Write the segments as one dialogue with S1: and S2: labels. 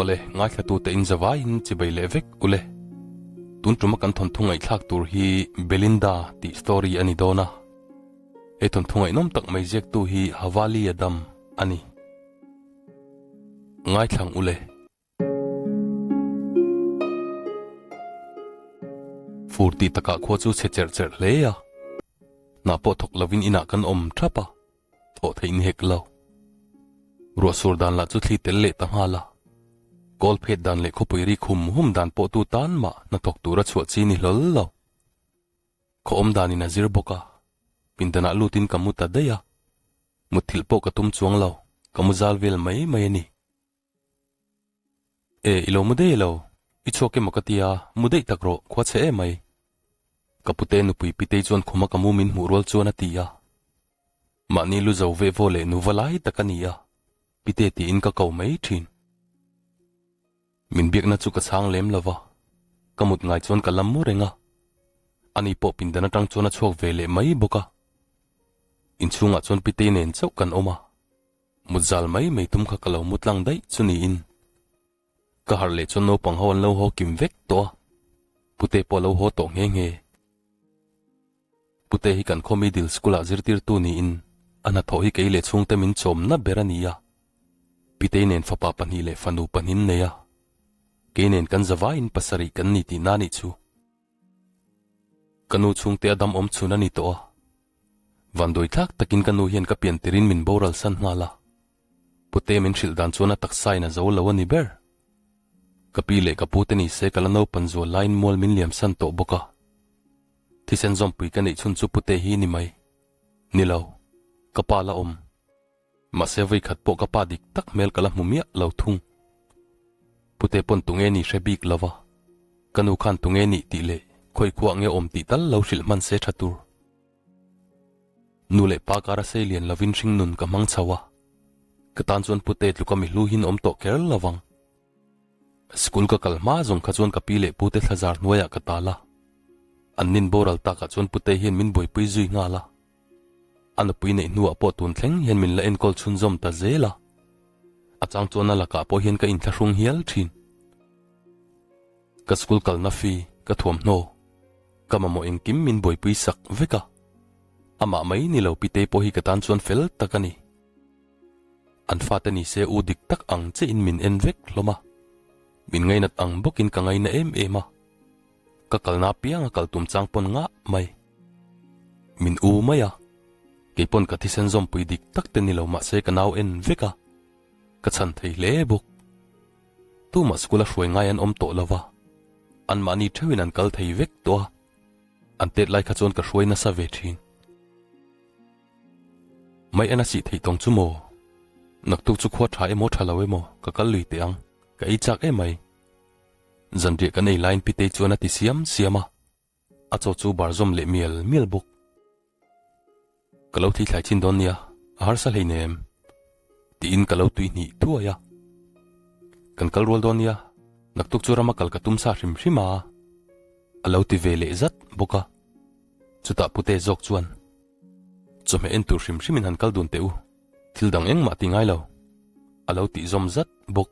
S1: Awle, ngaithlatute in zavaiin chibei leh vek ule. Tun tuma kan thawnthu ngaihthlak tur hi Belinda tih story a ni dawn a. He thawnthu ngaihnawm tak mai ziaktu hi Havali Adam a ni. Ngaithlang ule. Fur tih takah khua chu chhe cherh cherh hle a. Hna pawh thawk lovin inah kan awm thap a, thawh theih ni hek lo. Ruah sur dan lah chu thli tel leh ta nghal a. Kawl phet dan leh khawpui ri khum hum dan pawh tu tan mah hnathawk tura chhuah chi ni hlawl lo. Khaw awm danin a zir bawk a, pindanah lutin ka mu ta daih a. Mutthilh pawh ka tum chuang lo, ka mu zal vel mai mai a ni. E, i lo mu daih lo, i chhuak emaw ka tia, mu daih tak rawh, khua chhe em mai. Ka pute nupui Pitei chuan khuma ka mu min hmuh rual chuan a ti a. Mahni lu zo veh vaw leh nuva lai tak a ni a, Pite tiin ka ko mai thin. Min biakna chu ka chhang lem lo va, ka mut ngai chuan ka lam mu reng a. Ani pawh pindan atang chuan a chhuak ve leh mai bawk a. Inchhungah chuan Pitei nen chauh kan awm a. Mut zal mai mai tum kha ka lo mu tlang daih chu niin. Ka harh leh chuan naupang ho an lo haw kim vek tawh a, Pute pawh a lo haw tawh nghe nghe. Pute hi kan khaw middle school ah zirtirtu niin a hnathawh hi kei leh chhungte min chawmna ber a ni a. Pitei nen fapa pahnih leh fanu pahnin nei a, kei nen kan zavaiin pasarih kan ni tihna nih chu. Ka nu chhungte a dam awm chhun a ni tawh a. Vanduai thlak takin ka nu hian ka pian tirin min boral san nghal a. Pute min hrilh dan chuan a taksa in a zo lo a ni ber. Ka pi leh ka pu te ni se ka la naupan zual laiin mual min liam san tawh bawk a. Thisen zawmpui ka neih chhun chu pute hi ni mai. Ni lo, ka pa la awm. Mahse vawikhat pawh ka pa dik tak hmel ka la hmu miah lo thung. Pute pawn tunge ni hre bik lo va, ka nu khan tunge nih tih leh khawi khuah nge awm tih tal lo hrilh hman se tha tur. Nu leh pa kara sei lian lovin hring nun ka hmang chho a, ka tan chuan pute tluka mi hlu hin awm tawh kher lo vang. School ka kal hma zawng kha chuan ka pi leh pute thlazar hnuaiah ka tal a, an nin boral takah chuan pute hian min buaipui zui nghal a. A nupui neih hnuah pawh tun thleng hian min la enkawl chhunzawm ta zel a, a chang chuan a lakah pawh hian ka inthlahrung hial thin. Ka school kalna fee, ka thuamhnaw, ka mamawh engkim min buaipui sak vek a, amah mai ni lo Pitei pawh hi ka tan chuan fel tak a ni. An fate ni se u dik tak ang chiahin min en vek hlawm a, min ngainat ang bawkin ka ngaina em em a. Ka kalna apiang a kal tum chang pawn ngah mai. Min u mai a, kei pawn ka thisen zawmpui dik tak te ni lo mahse ka nau en vek a, ka chhan thei hle bawk. Tumah school a hruai ngai an awm tawh lo va, anmahni theuhin an kal thei vek tawh a, an tet lai kha chuan ka hruai nasa ve thin. Mai en a sih theih tawng chu maw? Naktuk chu khua tha emaw tha lo emaw ka kal lui teh ang, ka ei chak emai. Zanriah kan ei laiin Pitei chuan a ti siam siam a, a chaw chu bar zawm leh mial mial bawk. Ka lo thli thlai chin dawn nia, a harsa hleinem, tiin ka lo tui hnih thuai a. Kan kal rual dawn nia, naktuk chu rama kal ka tum sa hrim hrim a, a lo ti ve leh zat bawk a. Chutah Pute zawk chuan, Chawhmeh en tur hrim hrimin han kal dun teh u, thil dang engmah ti ngai lo, a lo tih zawm zat bawk.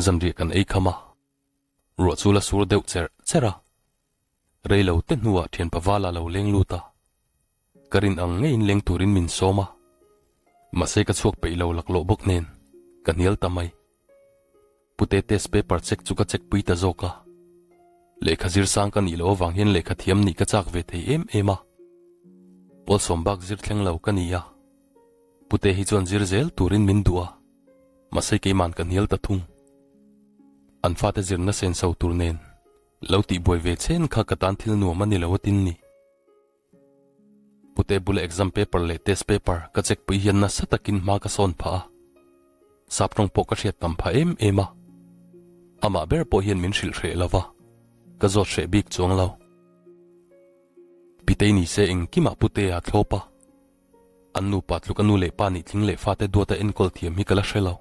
S1: Zanriah kan ei kham a, ruah chu la sur deuh cherh cherh a. Rei lo te hnuah thianpa vala lo leng lut a, ka rin ang ngeiin leng turin min sawm a. Mahse ka chhuak peih lo laklawh bawk nen ka hnial ta mai. Pute test paper check chu ka check pui ta zawk a. Lehkha zir sang ka nih loh avang hian lehkha thiam nih ka chak ve thei em em a. Pawlsawm bak zir thleng lo ka ni a. Pute hi chuan zir zel turin min duh a, mahse keiman ka hnial ta thung. An fate zirna senso tur nen lo tihbuai ve chen kha ka tan thil nuam a ni lo atin ni. Pute bula exam paper leh test paper ka check pui hian nasa takin hma ka sawn phah a, sap tawng pawh ka hriat tam phah em em a. Amah ber pawh hian min hrilh hreh lo va, ka zawt hreh bik chuang lo. Pitei ni se engkimah Putea a thlawp a. An nupa tluk a nu leh pa nih tling leh fate duata enkawl thiam hi ka la hre lo.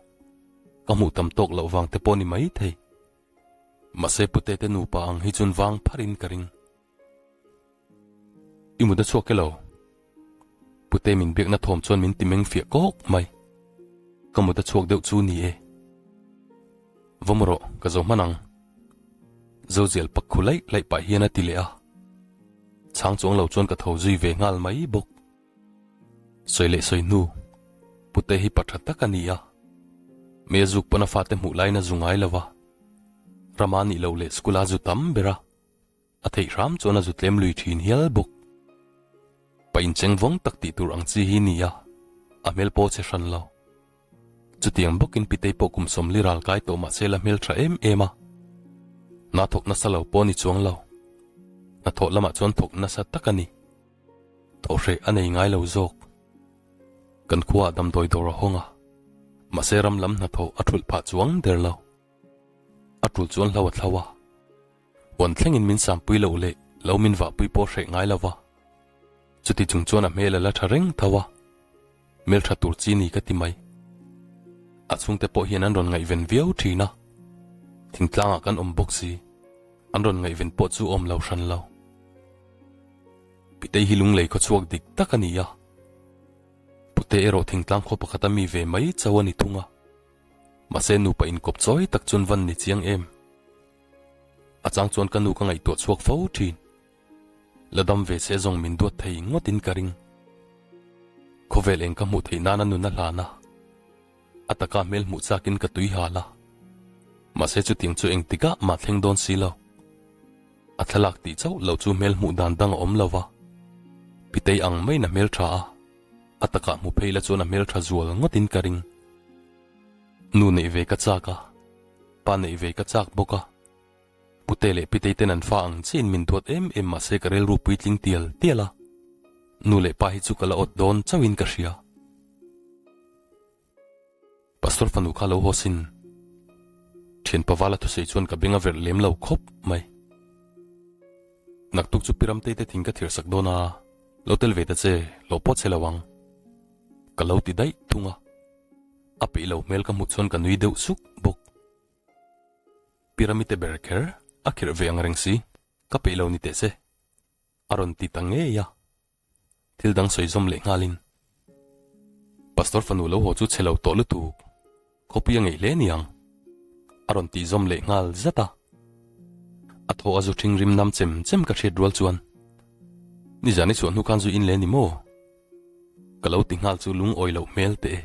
S1: Ka hmuh tam tawk loh vang te pawh ni mai thei. Mahse pute te nupa ang hi chun vang pharin ka ring. I mut a chhuak e lo. Pute min biakna thawm chuan min ti meng fiah kawk mai. Ka mut a chhuak deuh chu ni e. Vawm rawh, ka zo hman ang. Zozial pak khu laih laih pah hian a ti leh a. Chhang chuang lo chuan ka tho zui ve nghal mai bawk. Sawi leh sawi hnu, Pute hi pa tha tak a ni a. Mei a zuk pawn a fate hmuh laiin a zu ngai lo va. Rama nih loh leh school a zu tam ber a. A theih hram chuan a zu tlem lui thin hial bawk. Pa incheng vawng tak tih tur ang chi hi ni a, a hmel pawh che hran lo. Chutiang bawkin Pitei pawh kum sawmli ral kai tawh mahse la hmel tha em em a. Hna thawk nasa lo pawh a ni chuang lo. Hnathawh lamah chuan thawk nasa tak a ni. Thawhhreh a nei ngai lo zawk. Kan khuaah damdawi dawr a hawng a, mahse ram lam hnathawh a thulh phah chuang der lo. A tul chuan hlo a thlo a. Huan thlengin min sampui loh leh lo min vahpui pawh hreh ngai lo va. Chuti chung chuan a hmel a la tha reng tho a. Hmel tha tur chi ni ka ti mai. A chhungte pawh hian an rawn ngaihven viau thin a. Thingtlangah kan awm bawk si. An rawn ngaihven pawh chu awm lo hran lo. Pitei hi lunglei khaw chhuak dik tak a ni a. Pute erawh thingtlang khaw pakhata mi ve mai chauh a ni thung a. Mahse nupa inkawp chawi tak chuan van ni chiang em. A chang chuan ka nu ka ngaihtuah chhuak fo thin. La dam ve se zawng min duat thei ngawtin ka ring. Khawvel eng ka hmuh theih nana nun a hlan a. A taka hmel hmuh chakin ka tui hal a. Mahse chutiang chu engtikah mah thleng dawn si lo. A thlalak tih chauh lo chu hmel hmuh dan dang a awm lo va. Pitei ang maiin a hmel tha a. A takah hmu phei la chuan a hmel tha zual ngawtin ka ring. Nu neih ve ka chak a, pa neih ve ka chak bawk a. Pute leh pitei ten an fa ang chiin min duat em em mahse ka rilru puitling tial tial a. Nu leh pa hi chu ka la awt dawn chauhin ka hria. Pastor fanu kha lo haw sin. Thian Pavala thusawi chuan ka beng a verh lem lo khawp mai. Naktuk chu Piramtei te thing ka thir sak dawn a, lo tel ve ta che, lo pawt che lo ang. Ka lo ti daih thung a. A peih lo hmel ka hmuh chuan ka nui deuh suk bawk. Piramite ber kher a khirh ve ang reng si, ka peih lo ni teh se. A rawn ti ta ngei a. Thil dang sawi zawm leh nghalin, Pastor fanu lo haw chu chhe lo tawh lutuk, khawpui a ngeih hle niang, a rawn tih zawm leh nghal zat a. A thaw a zu ṭhing rim nam chem chem ka hriat rual chuan, Nizan i chhuah hnu khan zu in le ni maw? Ka lo ti nghal chu lungawi loh hmel teh e.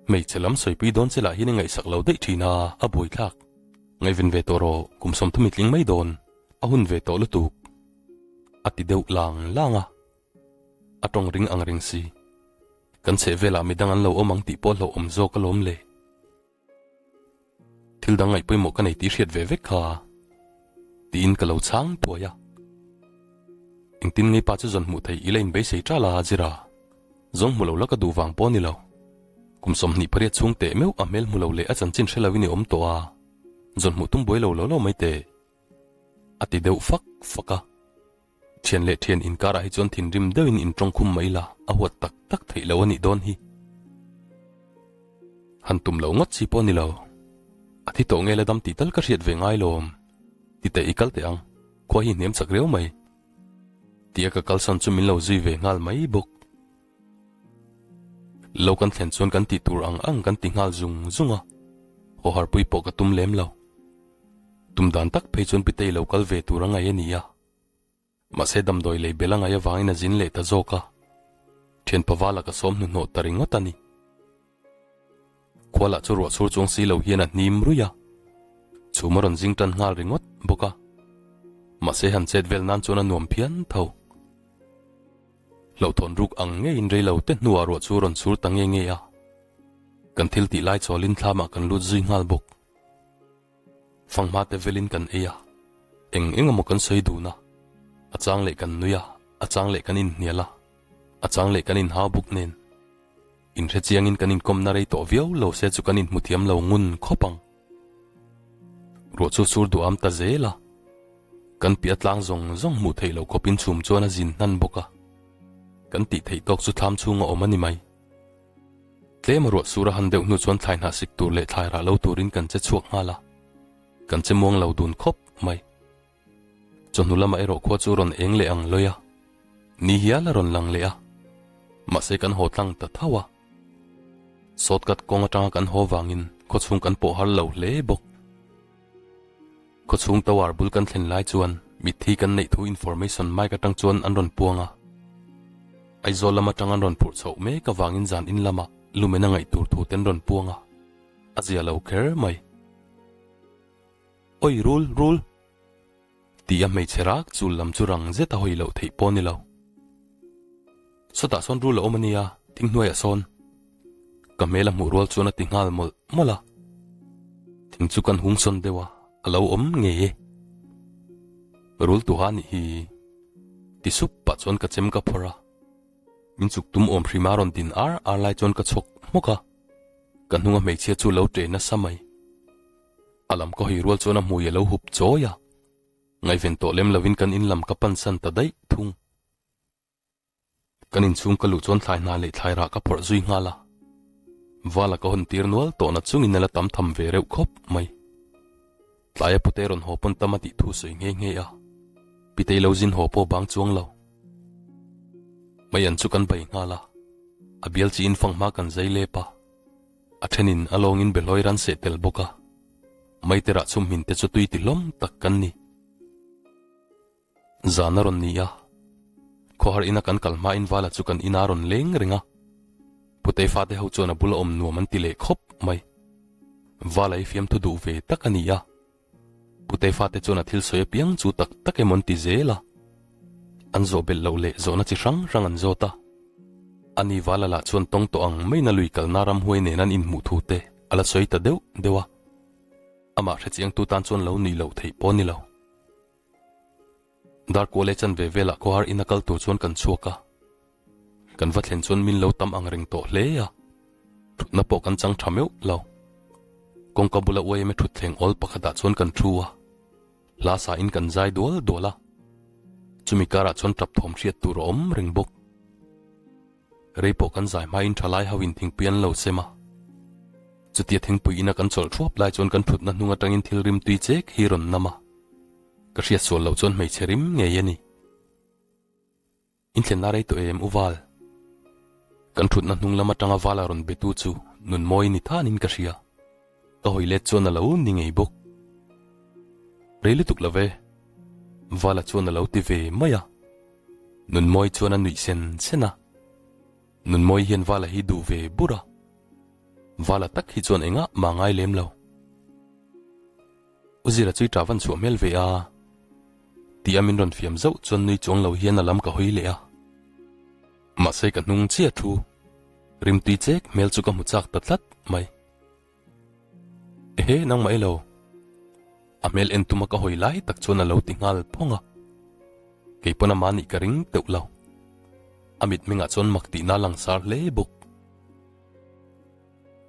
S1: Hmeichhe lam sawipui dawn che lah hian i ngaihsak lo daih thin a, a buaithlak. Ngaihven ve tawh rawh, kum 30 i tling mai dawn, a hun ve tawh lutuk. A ti deuh lang lang a, a tawng ring ang reng si. Kan chheh velah midang an lo awm ang tih pawh hlauhawm zawk alawm le. Thil dang ngaih pawimawh ka nei tih hriat ve vek kha tiin ka lo chhang thuai a. Engtin ngei pa chu zawn hmuh theih ila inbeisei ṭal a Zira, zawng hmu lo la ka duh vang pawh a ni lo. Kum 28 chhung teh meuh a hmel hmu lo leh a chanchin hre loin i awm tawh a, zawn hmuh tum buai lo lo lo mai teh. A ti deuh fak fak a. Thian leh thian inkarah hi chuan thinrim deuhin intawngkhum mai la, a huat tak tak theih lo a nih dawn hi. Han tum lo ngawt chi pawh a ni lo. A thi tawh nge la dam tih tal ka hriat ve ngai lawm. Ti teh i kal teh ang, khua hi hnem chak riau mai. Tia ka kalsan chu min lo zui ve nghal mai bawk. Lo kan thlen chuan kan tih tur ang ang kan ti nghal zung zung a, haw harpui pawh ka tum lem lo. Tum dan tak phei chuan Pitei lo kal ve tur a ngaih a ni a. Mahse damdawi lei bel a ngaih avangin a zin leh ta zawk a, thian Pavala ka sawm hnuhnawh ta ringawt a ni. Khua lah chu ruah chhur chuang si lo hian a hnim ruih a, chhum a rawn zing tan nghal ringawt bawk a. Mahse han chet vel nan chuan a nuam phian tho. Hlauhthawn ruk ang ngeiin rei lo te hnuah ruah chu rawn chhur ta nge nge a, kan thil tih lai chawlin thlamah kan lut zui nghal bawk. Fanghma te velin kan ei a, eng eng emaw kan sawi dun a, a chang leh kan nui a, a chang leh kan inhnial a, a chang leh kan inhau bawk nen. Inhre chiangin kan inkawmna rei tawh viau lo se chu kan inhmu thiam lo ngun khawp ang. Ruah chu sur duham ta zel a, kan piah tlang zawng zawng hmuh theih loh khawpin chhum chuan a zin hnan bawk a, kan tih theih tawk chu thlam chhunga awm a ni mai. Tlem a ruah sur a han deuh hnu chuan thlai hnah sik tur leh thlai rah lo turin kan che chhuak nghal a, kan che muang lo dun khawp mai. Chawhnu lamah erawh khua chu rawn eng leh ang lawi a, ni hial a rawn lang leh a, mahse kan haw tlang ta tho a. Shortcut kawng atanga kan haw vangin. Khawchhung kan pawh har lo hle bawk. Khawchhung tower bul kan thlen lai chuan mitthi kan neih thu information mic atang chuan an rawn puang a. Aizawl lam atang an rawn phurh chhoh mek avangin zan in lamah lumen a ngaih tur thu te an rawn puang a, a zia lo kher mai. Oi rul, rul! Tih a hmeichhe rak chul lam chu rang zet a hawi loh theih pawh a ni lo. Sawtah sawn rul a awm a nia, thing hnuaiah sawn. Ka hmel a hmuh rual chuan a ti nghal mawlh mawlh a. Thing chu kan hung sawn deuh a, a lo awm ngei e. Rul tuha nih hi. Ti sup pah chuan ka chem ka phawrh a. Min chuk tum awm hrim a rawn din ar ar lai chuan ka chhawk hmawk a. Ka hnunga hmeichhia chu lo ṭe nasa mai. A lam ka hawi rual chuan a hmui a lo hup chawi a. Ngaihven tawh lem lovin kan in lam ka pansan ta daih thung. Kan inchhung ka luh chuan thlai hna leh thlai rah ka phawrh zui nghal a. Vala ka hawn tir nual tawhna chungin a la tam tham ve reuh khawp mai. Tlaia pute rawn haw pawn tam a tih thu sawi nghe nghe a. Pitei lo zin haw pawh bang chuang lo. Mai an chu kan bei nghal a. A bial chi in fanghma kan zai lep a. A thenin a lawngin behlawi ran seh tel bawk a. Maiterah chhumhmin te chu tui ti hlawm tak kan ni. Zan a rawn ni a, khawhar ina kan kal hmain Vala chu kan ina rawn leng reng a. Putei fate ho chuan a bula awm nuam an ti leh khawp mai. Vala hi fiamthu duh ve tak a ni a. Putei fate chuan a thil sawi apiang chu tak tak emaw an ti zel a. An zawh belh loh leh zawhna chi hrang hrang an zawt a. Ani Vala lah chuan tawng tawh ang maina lui kalna ramhuai nen an inhmuh thu te a la sawi ta deuh deuh a. Amah hrechiangtu tan chuan lo nuih loh theih pawh a ni lo. Darkuah leh chanve velah khawhar ina kal tur chuan kan chhuak a, kan va thlen chuan min lo tam ang reng tawh hle a, thutna pawh kan chang tha meuh lo. Kawngka bula uaim e thutthleng awl pakhatah chuan kan thu a, hla sa in kan zai dual dual a, chumi karah chuan tap thawm hriat tur a awm reng bawk. Rei pawh kan zai hmain thalai ho in thingpui an lo sem a. Chutia thingpui ina kan chawlh thuap lai chuan kan thutna hnung atangin thil rim tui chek hi rawn nam a. Ka hriat sual loh chuan hmeichhe rim ngei a ni. In thlenna rei tawh em u Val? Kan thutna hnung lam atanga Vala rawn betu chu Nunmawi ni thanin ka hria. Ka hawi let chuan a lo ni ngei bawk. Rei lutuk lo ve. Vala chuan a lo ti ve mai a. Nunmawi chuan a nuih sen sen a. Nunmawi hian Vala hi duh ve bur a. Vala tak hi chuan engah mah ngai lem lo. U Zira chu i ṭah van chhuah hmel ve a. Ti a min rawn fiam zauh chuan nui chuang lo hian a lam ka hawi leh a. Mahse ka hnung chiah thu. Rimtui chek hmel chu ka hmu chak ta tlat mai. Ehe nangmah ilo. A hmel en tuma ka hawi lai tak chuan a lo ti nghal phawng a. Kei pawn ama nih ka ring teuh lo. A mitmengah chuan mak tihna a lang sar hle bawk.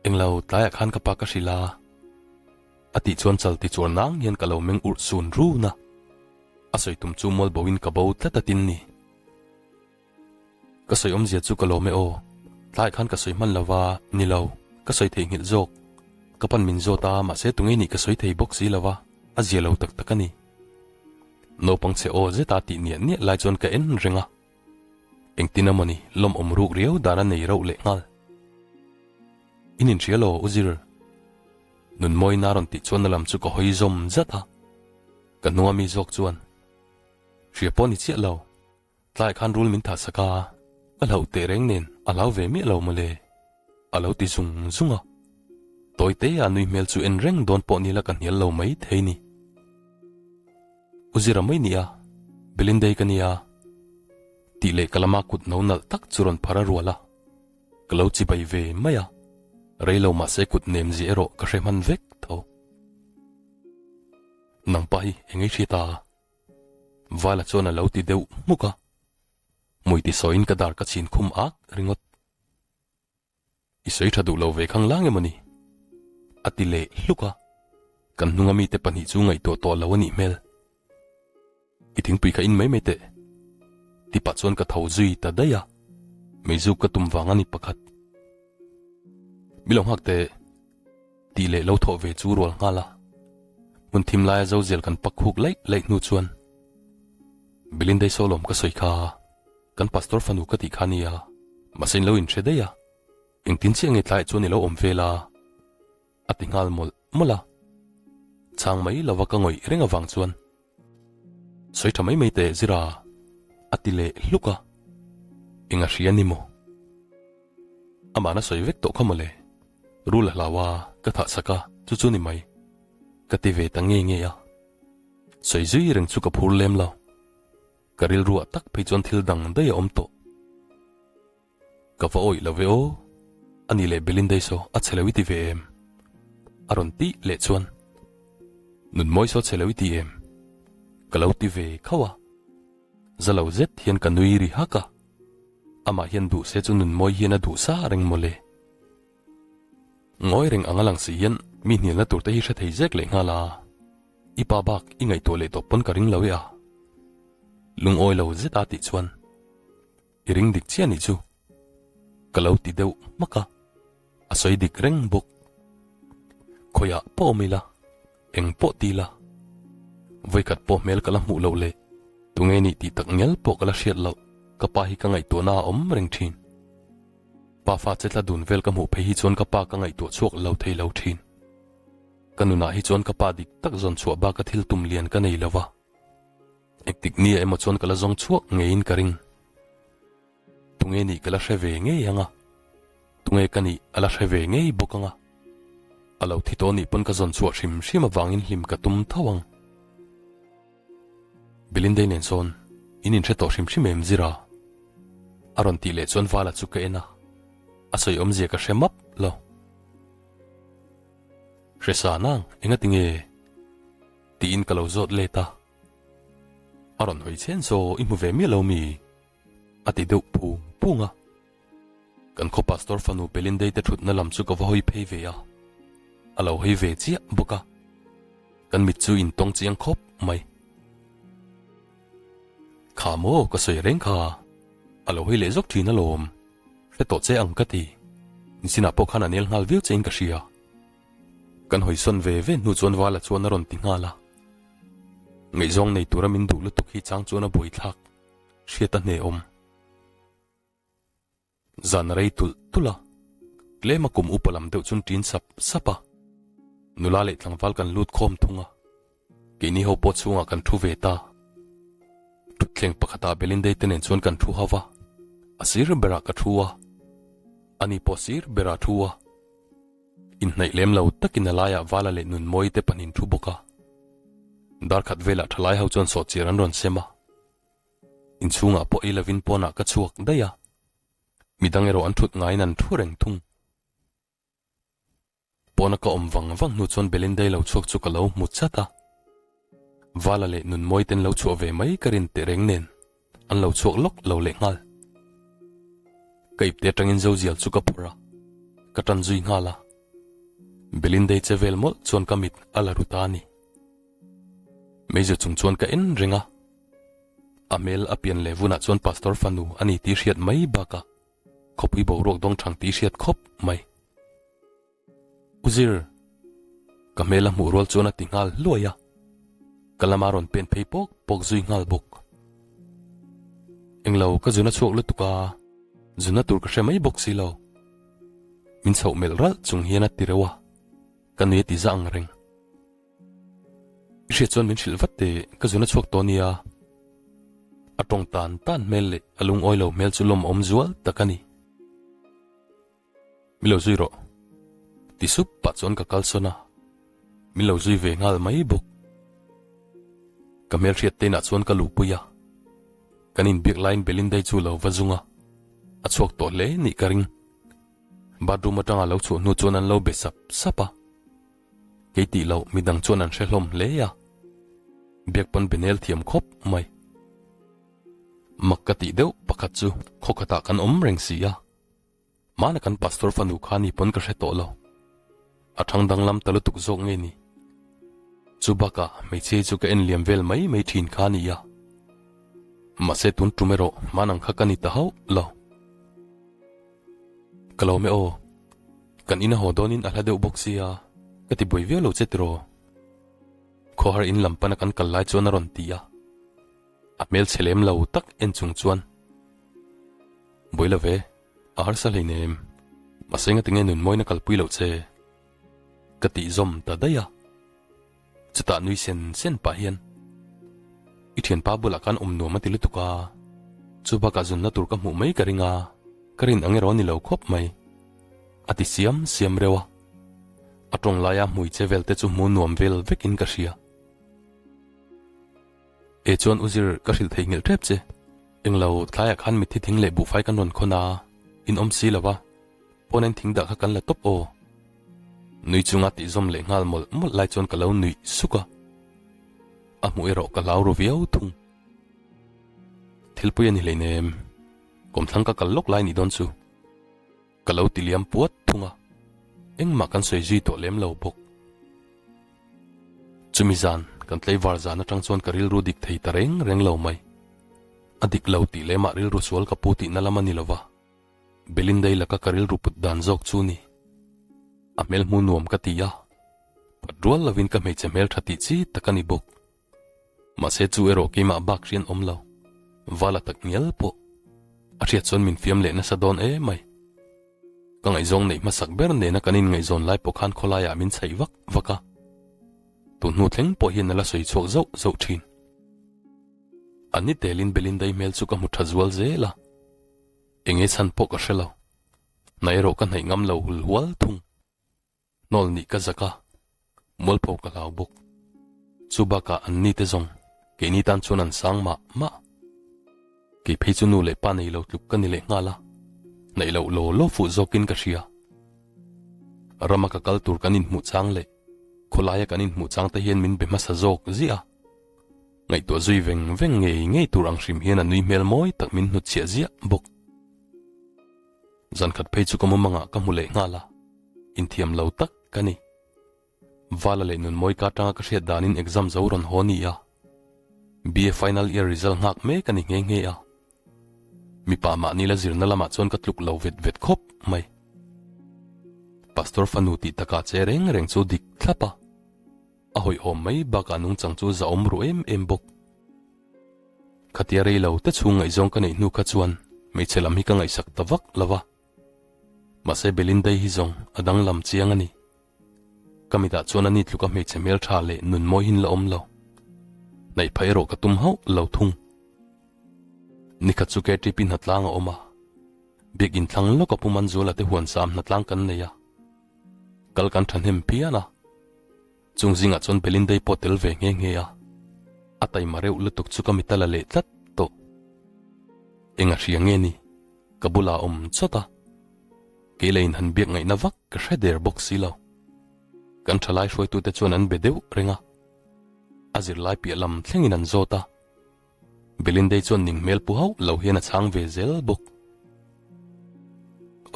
S1: Englo tlaiah khan ka pa ka hrilh a. A tih chuan chal ti chuan nang hian ka lo meng urh sun run a. A sawi tum chu mual bo in ka bo tlat a tin ni. Ka sawi awmzia chu ka lawm e aw. Tlaiah khan ka sawi hman lo va, ni lo, ka sawi theihnghilh zawk. Ka pan min zawt a, mahse tunge nih ka sawi thei bawk si lo va, a zia lo tak tak a ni. Naupang chhe aw zeta tih niah niah lai chuan ka en reng a. Engtin emaw ni, lawmawm ruk riau dan a nei rauh leh nghal. In inhria law, U Zir? Nunmawina rawn tih chuan a lam chu ka hawi zawm zat a. Ka hnunga mi zawk chuan, Hria pawh ni chiah lo. Tlaiah khan rul min thah sak a, ka hlauh teh reng nen a hlau ve miah lo mawle, a lo ti zung zung a. Tawi te a nui hmel chu en reng dawn pawh nila ka hnial lo mai thei ni. U Zira mai nia, Belindei ka nia, tih leh ka lama kut no nalh tak chu rawn phar a rual a, ka lo chibai ve mai a, rei lo mahse kut nem zia erawh ka hre hman vek tho. Nangpa hi eng ei hria ta? Vala chuan a lo ti deuh hmuk a, hmui ti sawiin ka dar ka chhin khum ak ringawt. I sawi tha duh lo ve khang lang emaw ni? A ti leh hluk a, kan hnunga mite pahnih chu ngaihtuah tawh lo a nih hmel. I thingpui kha in mai mai teh. Ti pah chuan ka tho zui ta daih a, meizuk ka tum vang a ni pakhat. Mi lo nghak teh. Tih leh lo thawh ve chu rual nghal a, hmun thim laia zo zel kan pak khuk laih laih hnu chuan Belindai Sawlawm ka sawi kha kan pastor fanu ka tih kha nia, mahse in lo inhre daih a, engtin chiah nge tlaiah chuan i lo awm vel a? A ti nghal mawlh mawlh a. Chhang mai lova ka ngawih reng avang chuan, Sawi tha mai mai teh Zira, a ti leh hluk a. Eng a hria ni maw? Amahna sawi vek tawh kha mawle. Rul a hlau a, ka thah chak a, chu chu ni mai. Ka ti ve ta nge nge a. Sawi zui reng chu ka phur lem lo. Ka rilruah tak phei chuan thil dang daih a awm tawh. Ka va awih lo ve aw, a ni leh Belinda saw a chhe lo i ti ve em? A rawn tih leh chuan, Nunmawi saw chhe lo i ti em? Ka lo ti ve khauh a, za lo zet hian ka nui ri hak a, amah hian duh se chu Nunmawi hian a duh sa reng mawle. Ngawi reng ang a lang si hian mi hnialna tur te hi hre thei zek leh nghal a, i pa bak i ngaihtuah leh tawh pawn ka ring lo e a, lungawi lo zet a tih chuan. I ring dik chiah nih chu. Ka lo ti deuh hmak a, a sawi dik reng bawk. Khawiah pawh awm ila, eng pawh ti ila, vawikhat pawh hmel ka la hmuh loh leh tunge nih tih tak ngial pawh ka la hriat loh ka pa hi ka ngaihtuahna a awm reng thin. Pa fa che tla dun vel ka hmuh phei hi chuan ka pa ka ngaihtuah chhuak lo thei lo thin. Ka nunah hi chuan ka pa dik tak zawn chhuah baka thil tum lian ka nei lo va. Engtik nia emaw chuan ka la zawng chhuak ngeiin ka ring. Tunge nih ka la hre ve ngei ang a, tunge ka nih a la hre ve ngei bawk ang a. A lo thi tawh nih pawn ka zawn chhuah hrim hrim avangin hlim ka tum tho ang. Belinda-i nen sawn in inhre tawh hrim hrim em Zira? A rawn tih leh chuan Vala chu ka en a, a sawi awmzia ka hre map lo. Hre sa nang, engati nge? Tiin ka lo zawt let a. A rawn hawi chhen saw i hmu ve miah lo mi? A ti deuh phung phung a. Kan khaw pastor fanu Belindei te thutna lam chu ka va hawi phei ve a. A lo hawi ve chiah bawk a. Kan mit chu intawng chiang khawp mai. Kha maw ka sawi reng kha. A lo hawi leh zawk thin alawm. Hre tawh che ang ka ti. Nichinah pawh khan a nel nghal viau chein ka hria. Kan hawisawn ve ve hnu chuan Vala chuan a rawn ti nghal a. Ngaihzawng nei tura min duh lutuk hi chang chuan a buaithlak hriat a hnehawm. Zan a rei tulh tulh a, tlema kum upa lam deuh chuan ṭin sap sap a. Nula leh tlangval kan lut khawm thung a, keini ho pawh chhungah kan ṭhu ve ta. Ṭhutthleng pakhatah Belindei te nen chuan kan ṭhu ho va, a sir berah ka ṭhu a, ani pawh sir berah a ṭhu a. Inhnaih lem lo takin a laiah Vala leh Nunmawii te pahnin thu bawk a. Dar khat velah thalai ho chuan sawhchiar an rawn sem a. Inchhungah pawh ei lovin pawnah ka chhuak daih a. Midang erawh an thut ngaiin an thu reng thung. Pawna ka awm vang vang hnu chuan Belindai lo chhuak chu ka lo hmu chat a. Vala leh Nunmawii ten lo chhuah ve mai ka rin tehreng nen. An lo chhuak lawk lo leh nghal. Ka ipte atangin Zozial chu ka phawrh a, ka tan zui nghal a. Belindei che vel mawlh chuan ka mit a la ru ta a ni. Meizu chung chuan ka en reng a, a hmel a pian leh vunah chuan Pastor fanu a ni tih hriat mai bakah khawpui boruak dawng thang tih hriat khawp mai. U Zir! Ka hmel a hmuh rual chuan a ti nghal hluai a, ka lama rawn pen phei pawk pawk zui nghal bawk. Englo ka zuna chhuak lutuk a, zuna tur ka hre mai bawk si lo. Min chhoh melh ralh chung hian a ti reuh a, ka nui a ti za ang reng. I hriat chuan min hrilh vat teh, ka zuna chhuak tawh nia. A tawng tan tan hmel leh a lungawi lo hmel chu lawmawm zual tak a ni. Min lo zui rawh. Ti sup pah chuan ka kalsawn a, min lo zui ve nghal mai bawk. Ka hmelhriat te inah chuan ka luhpui a, kan inbiak laiin Belindai chu lo va zung a, a chhuak tawh hle nih ka ring. Bathroom atanga lo chhuah hnu chuan an lo be sap sap a, kei tih loh midang chuan an hre hlawm hle a, biak pawn be nel thiam khawp mai. Mak ka tih deuh pakhat chu khaw khatah kan awm reng si a. Hmana kan pastor fanu kha ni pawn ka hre tawh lo. A thang danglam ta lutuk zawk nge ni? Chu bakah hmeichhia hi chu ka en liam vel mai mai thin kha a ni a. Mahse tun tum erawh hman ang kha ka ni ta hauh lo. Ka lo me aw. Kan in a haw dawnin a hla deuh bawk sia, ka ti buai viau lo che tiraw? Khawhar in lam pana kan kal lai chuan a rawn ti a. A hmelchhe lem lo tak en chung chuan, Buai lo ve, a harsa hleinem, mahse ngatinge nun mawina kalpui loh che? Ka tih zawm ta daih a. Chutah nui sen sen pah hian, I thianpa bulah khan awm nuam a ti lutuk a, chu bakah zunna tur ka hmuh mai ka ring a, ka rin ang erawh a ni lo khawp mai, a ti siam siam reuh a. A tawng laia hmui che vel te chu hmu nuam vel vekin ka hria. E chuan u zir ka hrilh theih nghilh tep che. Englo tlaiah khan mitthi thing leh buhfai kan rawn khawn a, in awm si lo va, pawn en thing dah kha kan la tawp aw. Nui chunga tih zawm leh nghal mawlh mawlh lai chuan ka lo nuih suk a, a hmuh erawh ka hlau ru viau thung. Thilpui a ni hleinem, kawmthlang ka kal lawk lai nih dawn chu. Ka lo ti liam puat thung a, engmah kan sawi zui tawh lem lo bawk. Chumi zan, kan tlaivar zan atang chuan ka rilru dik thei ta reng reng lo mai. A dik lo tih lemah rilru sual ka pu tihna lam a ni lova, Belindai laka ka rilru put dan zawk chu ni. A hmel hmu nuam ka ti a, phat rual lovin ka hmeichhe hmel tha tih chi tak a ni bawk. Mahse chu erawh keimah bak hrian awm lo, vala tak ngial pawh a hriat chuan min fiam leh nasa dawn em mai. Ka ngaihzawng neih hmasak ber nena kan inngaihzawn lai pawh khan khawlaiah min chhaih vak vak a, tun hnu thleng pawh hian a la sawi chhuak zauh zauh thin. A ni telin Belindai hmel chu ka hmu tha zual zel a, enge chhan pawh ka hre lo, hna erawh ka hnaih ngam lo hul hual thung. Hnawl nih ka zak a, mualpho ka hlau bawk. Chu bakah an ni te zawng keini tan chuan an sang mah mah. Kei phei chu nu leh pa nei lo tluk ka ni leh nghal a, hnaih loh law law fuh zawkin ka hria. Rama ka kal tur kan inhmuh chang leh khawlaia kan inhmuh chang te hian min be hmasa zawk ziah a. Ngaihtuah zui veng veng ngei ngei tur ang hrim hian a nui hmel mawi tak min hnutchhiah ziah bawk. Zan khat phei chu ka mumangah ka hmu leh nghal a, inthiam lo tak ka ni. Vala leh Nunmawi ka atanga ka hriat danin exam zo rawn haw ni a, BA final year result nghak mek a ni nghe nghe a. Mipa mahni la zirna lamah chuan ka tluk lo vet vet khawp mai. Pastor fanu tih takah che reng reng chu dik thlap a, a hawihhawm mai bakah nungchang chu zahawm ru em em bawk. Khatia rei lo te chhung ngaihzawng ka neih hnu kha chuan hmeichhe lam hi ka ngaihsak ta vak lo va. Mahse Belindai hi zawng a danglam chiang a ni. Ka mitah chuan ani tluka hmeichhe hmeltha leh nun mawihin la awm lo. Hnaih phah erawh ka tum hauh lo thung. Nikhat chu KTP hnatlang a awm a. Biak inthlang lawk a Pu Manzuala te huan sam hnatlang kan nei a. Kal kan thahnem phian a. Chung zingah chuan Belindai pawh tel ve nghe nghe a, a taima reuh lutuk chu ka mit a la leh tlat tawh. Eng a hria nge ni? Ka bulah a awm chawt a, kei la inhan biak ngaihna vak ka hre der bawk si lo. Kan thalai hruaitute chuan an be deuh reng a, a zirlai piah lam thlengin an zawt a, Belindai chuan ning hmel pu hauh lo hian a chhang ve zel bawk.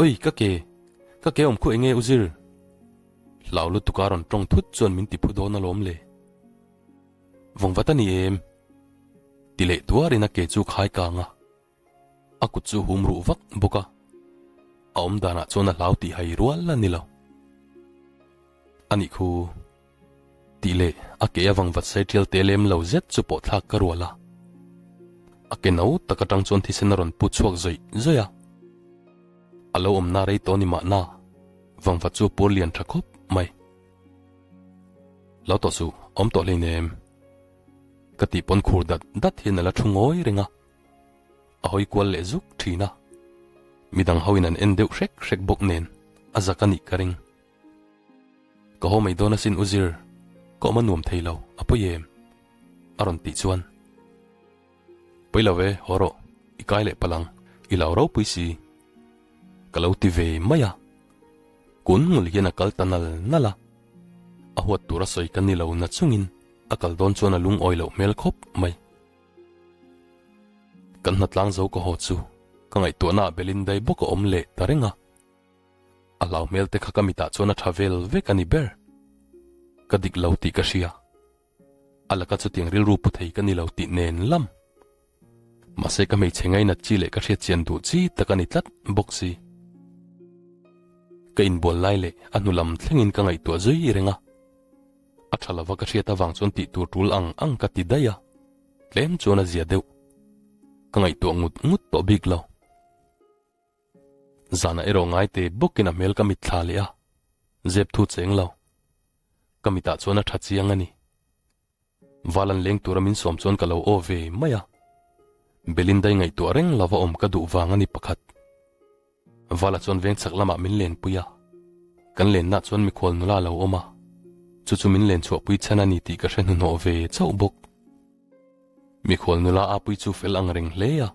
S1: Oi, ka ke! Ka ke awm khuh enge u zir? Hlau lutuk a rawn tawng thut chuan min ti phu dawn alawm le. Vawng vat a ni em? Ti leh tuarin a ke chu khai kang a, a kut chu hum ruh vak bawk a, a awm danah chuan a hlau tih hai rual a ni lo. A nih khu. Tih leh a ke avang vat sai tial te lem lo zet chu pawh thlak ka rual a. A ke no tak atang chuan thisen a rawn pu chhuak zawih zawih a. A lo awmna rei tawh ni mahna, vangvat chu pur lian tha khawp mai. Lo tawh suh, awm tawh hleinem. Ka tih pawn khur dat dat hian a la thu ngawi reng a. A hawi kual leh zuk thin a. Midang hoin an en deuh hrek hrek bawk nen a zak a nih ka ring. Ka haw mai dawn asin u zir, ka awm a nuam thei lo, a pawi em? A rawn tih chuan. Pawi lo e, haw rawh, i kai leh palh ang, i lo ropui si. Ka lo ti ve mai a. Kun ngul hian a kal ta nal nal a. A huat tur a sawi ka ni lo na chungin a kal dawn chuan a lungawi loh hmel khawp mai. Kan hnatlang zo ka haw chu ka ngaihtuahna ah Belindai bawk a awm leh ta reng a. A hlau hmel te kha ka mitah chuan a tha vel vek a ni ber. Ka dik lo tih ka hria. A laka chutiang rilru pu thei ka ni lo tih nen lam. Mahse ka hmeichhe ngainat chi leh ka hriatchian duh chi tak a ni tlat bawk si. Ka inbual lai leh a hnu lam thlengin ka ngaihtuah zui reng a. A tha lova ka hriat avang chuan tih tur tul ang ang ka ti daih a. Tlem chuan a zia deuh. Ka ngaihtuah ngut ngut tawh bik lo. Zanah erawh ngai te bawkin a hmel ka mitthla leh a, zep thu cheng lo. Ka mitah chuan a tha chiang a ni. Val an leng tura min sawm chuan ka lo aw ve mai a. Belindai ngaihtuah reng lova awm ka duh vang a ni pakhat. Vala chuan veng chak lamah min lenpui a. Kan lenna chuan mikhual nula a lo awm a. Chu chu min len chhuahpui chhan a ni tih ka hre hnuhnawh ve chauh bawk. Mikhual nula a pui chu fel ang reng hle a.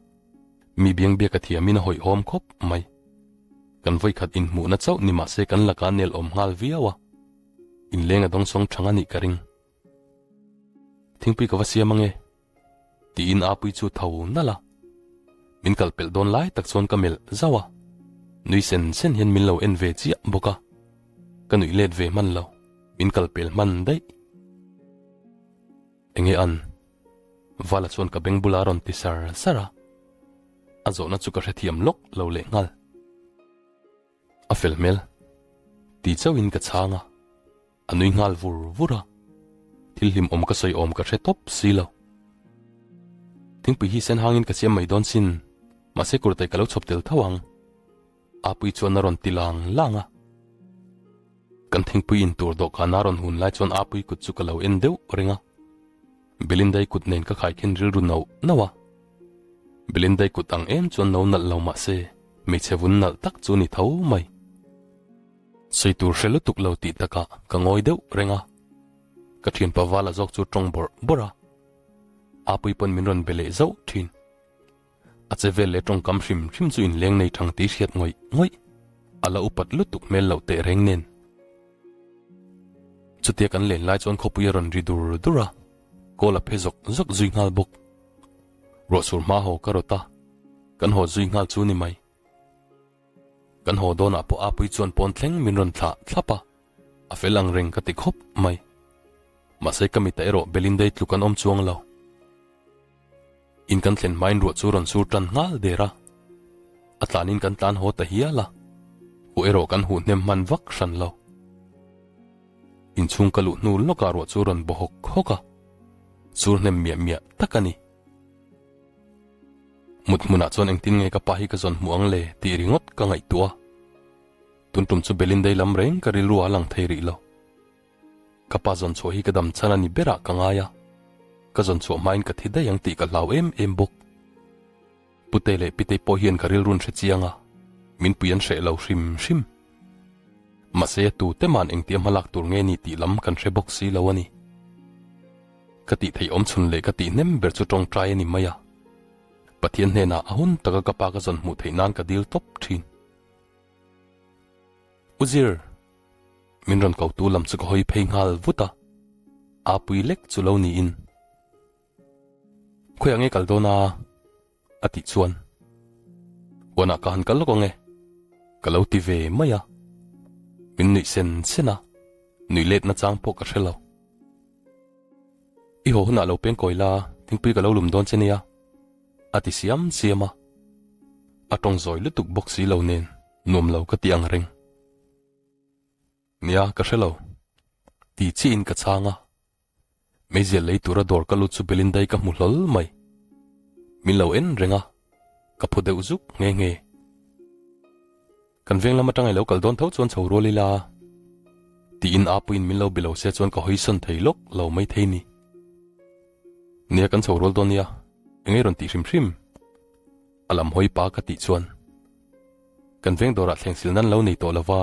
S1: Mi biangbiak a thiamin a hawihhawm khawp mai. Kan vawikhat inhmuhna chauh ni mahse kan lakah nel awm nghal viau a. Inleng a dawngsawng thang a nih ka ring. Thingpui ka va siam ange. Tiin Apui chu tho nalh a. Min kal pelh dawn lai tak chuan ka melh zauh a. Nui sen sen hian min lo en ve chiah bawk a. Ka nuih let ve hman lo, min kal pel hman daih. Enge an? Vala chuan ka beng bula rawn ti sar sar a. A zawhna chu ka hrethiam lawk lo leh nghal. A fel hmel. Ti chauhin ka chhang a, a nui nghal vur vur a. Thil hlim awm ka sawi awm ka hre tawp si lo. Thingpui hi sen hangin ka siam mai dawn sin, mahse kurtai ka lo chhawp tel tho ang. Apui chuan a rawn ti lang lang a. Kan thingpui in tur dawhkan a rawn hun lai chuan Apui kut chu ka lo en deuh reng a. Belindai kut nen ka khaikhin rilru nauh nauh a. Belindai kut ang em chuan no nalh lo mah se, hmeichhe vun nalh tak chu ni tho mai. Sawi tur hre lutuk lo tih takah ka ngawi deuh reng a. Ka thianpa Vala zawk chu tawng bawrh bawrh a. Apui pawn min rawn be leh zauh thin. A che vel leh tawngkam hrim hrim chu inleng nei thang tih hriat ngawih ngawih a la upat lutuk hmel loh teh reng nen. Chutia kan len lai chuan khawpui a rawn ri dur dur a, kawl a phe zawk zawk zui nghal bawk. Ruahsur hma haw ka rawt a, kan haw zui nghal chu ni mai. Kan haw dawnah pawh Apui chuan pawn thleng min rawn thlah thlap a, a fel ang reng ka ti khawp mai. Mahse ka mitah erawh Belindai tluk an awm chuang lo. In kan thlen hmain ruah chu rawn sur tan nghal der a, a tlanin kan tlan haw ta hial a, huh erawh kan huh hnem hman vak hran lo. Inchhung ka luh hnu lawkah ruah chu rawn baw hawk hawk a, sur hnem miah miah tak a ni. Mut hmunah chuan engtin nge ka pa hi ka zawn hmuh ang le tih ringawt ka ngaihtuah a, tun tum chu Belindai lam reng ka rilru a lang thei rih lo. Ka pa zawn chhuah hi ka dam chhan a ni berah ka ngai a, ka zawn chhuah hmain ka thi daih ang tih ka hlau em em bawk. Pute leh Pitei pawh hian ka rilrun hre chiang a, min pui an hreh lo hrim hrim. Mahse a tute man engtia hmalak tur nge ni tih lam kan hre bawk si lo a ni. Ka tih theih awm chhun leh ka tih hnem ber chu tawngtai a ni mai a, Pathian hnenah a hun taka ka pa ka zawn hmuh theih nan ka dil tawp thin. U Zir! Min rawn ko tu lam chu ka hawi phei nghal vut a, aa pui lek chu lo niin. Khawiah nge kal dawn a? a tih chuan Huanah ka han kal lawk ang e, ka lo ti ve mai a. Min nuih sen sen a, nuih let nachang pawh ka hre lo. I haw hunah lo peng kawi la, thingpui ka lo lum dawn che nia, a ti siam siam a. A tawng zawi lutuk bawk si lo nen nuam lo ka ti ang reng. Nia, ka hre lo. Ti chiahin ka chhang a. Meizial lei tura dawr ka lut chu Belindai ka hmu hlawl mai. Min lo en reng a, ka phu deuh zuk nghe nghe. Kan veng lam atanga i lo kal dawn tho chuan chho rual ila. Tiin Apuiin min lo be lo se chuan ka hawi sawn thei lawk lo mai thei ni. Nia kan chho rual dawn nia, engei rawn tih hrim hrim? A lam hawi pa ka tih chuan kan veng dawrah thleng sil nan lo nei tawh lova,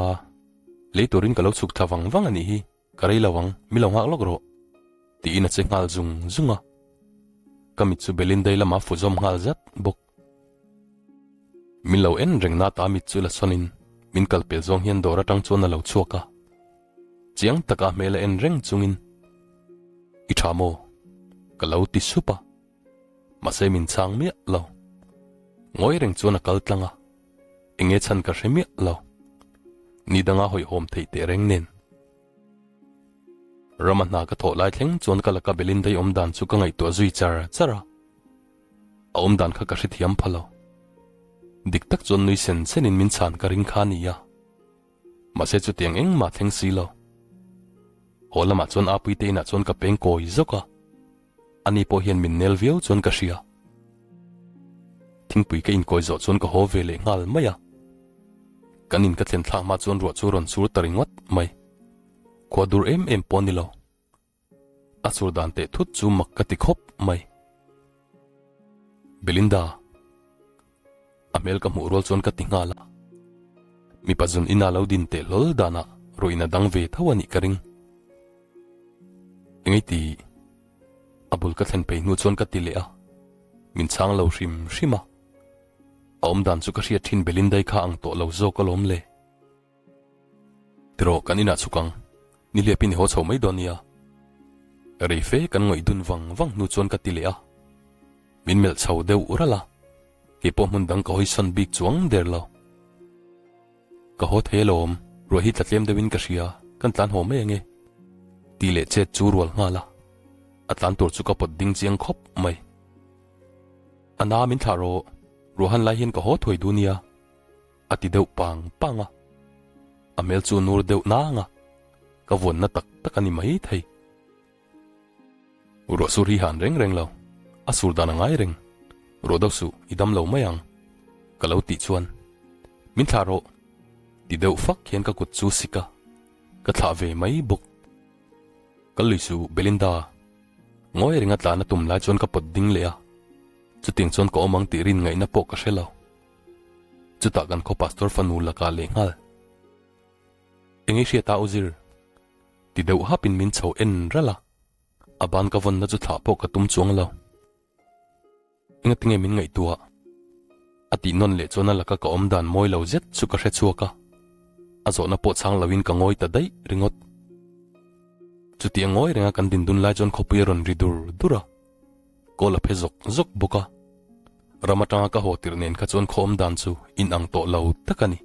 S1: lei turin ka lo chhuk thla vang vang a nih hi, ka rei lo ang, mi lo nghak lawk rawh, tiin a che nghal zung zung a. Ka mit chu Belindai lamah fu zawm nghal zat bawk. Min lo en reng na ta mit chu la sawnin min kal pel zawng hian dawr atang chuan a lo chhuak a. Chiang taka hmel a en reng chungin, I tha maw? Ka lo ti sup a. Mahse min chhang miah lo. Ngawi reng chuan a kal tlang a, enge chhan ka hre miah lo. Ni danga hawihhawm theih teh reng nen. Rama hna ka thawh lai thleng chuan ka laka Belindai awm dan chu ka ngaihtuah zui char char a. A awm dan kha ka hrethiam pha lo. Dik tak chuan nui sen senin min chhan ka ring kha a ni a. Mahse chutiang engmah thleng si lo. Haw lamah chuan Apuite inah chuan ka peng kawi zawk a. Ani pawh hian min nel viau chuan ka hria. Thingpui ka inkawi zawh chuan ka haw ve leh nghal mai a. Kan in ka thlen thlak hma chuan ruah chu rawn sur ta ringawt mai. Khua dur em em pawh a ni lo. A sur dan teh thut chu mak ka ti khawp mai. Belinda. A hmel ka hmuh rual chuan ka ti nghal a. Mipa zun ina lo din teh hlawl danah ruihna dang ve tho a nih ka ring. Engei ti? A bul ka thlen phei hnu chuan ka ti leh a. Min chhang lo hrim hrim a. A awm dan chu ka hriat thin Belindai kha ang tawh lo zawk alawm le. Tiraw kan inah chhuk ang, nihliapin i haw chho mai dawn nia. Rei fe kan ngawih dun vang vang hnu chuan ka ti leh a. Min melh chho deuh ralh a, keipawh hmun dang ka hawisawn bik chuang der lo. Ka haw thei alawm, ruah hi tla tlem deuhin ka hria, kan tlan haw mai ange. Tih leh chet chu rual nghal a, a tlan tur chu ka pawt ding chiang khawp mai. A na min thlah rawh, ruah han lai hian ka haw thuai duh nia. A ti deuh pang pang a, a hmel chu nur deuh nang a, ka vuanna tak tak a ni mai thei. Ruah sur hi han reng reng lo, a sur dan a ngai reng, ruah deuh suh i dam lo mai ang, ka lo tih chuan, Min thlah rawh, ti deuh fak hian ka kut chu sik a, ka thlah ve mai bawk. Kal lui suh Belinda, ngawi renga tlan a tum lai chuan ka pawt ding leh a, chutiang chuan ka awm ang tih rin ngaihna pawh ka hre lo. Chutah kan khaw pastor fanu lakah leh nghal. Eng i hriat a u zir? Ti deuh hapin min chho en ralh a, a ban ka vawnna chu thlah pawh ka tum chuang lo. Engatinge min ngaihtuah? A tih nawn leh chuan a laka ka awm dan mawi lo zet chu ka hre chhuak a, a zawhna pawh chhang loin ka ngawi ta daih ringawt. Chuti a ngawi renga kan din dun lai chuan khawpui a rawn ri dur dur a. Kawl a phe zawk zawk bawk a, ram atanga ka haw tirh nen kha chuan khaw awm dan chu in ang tawh lo tak a ni.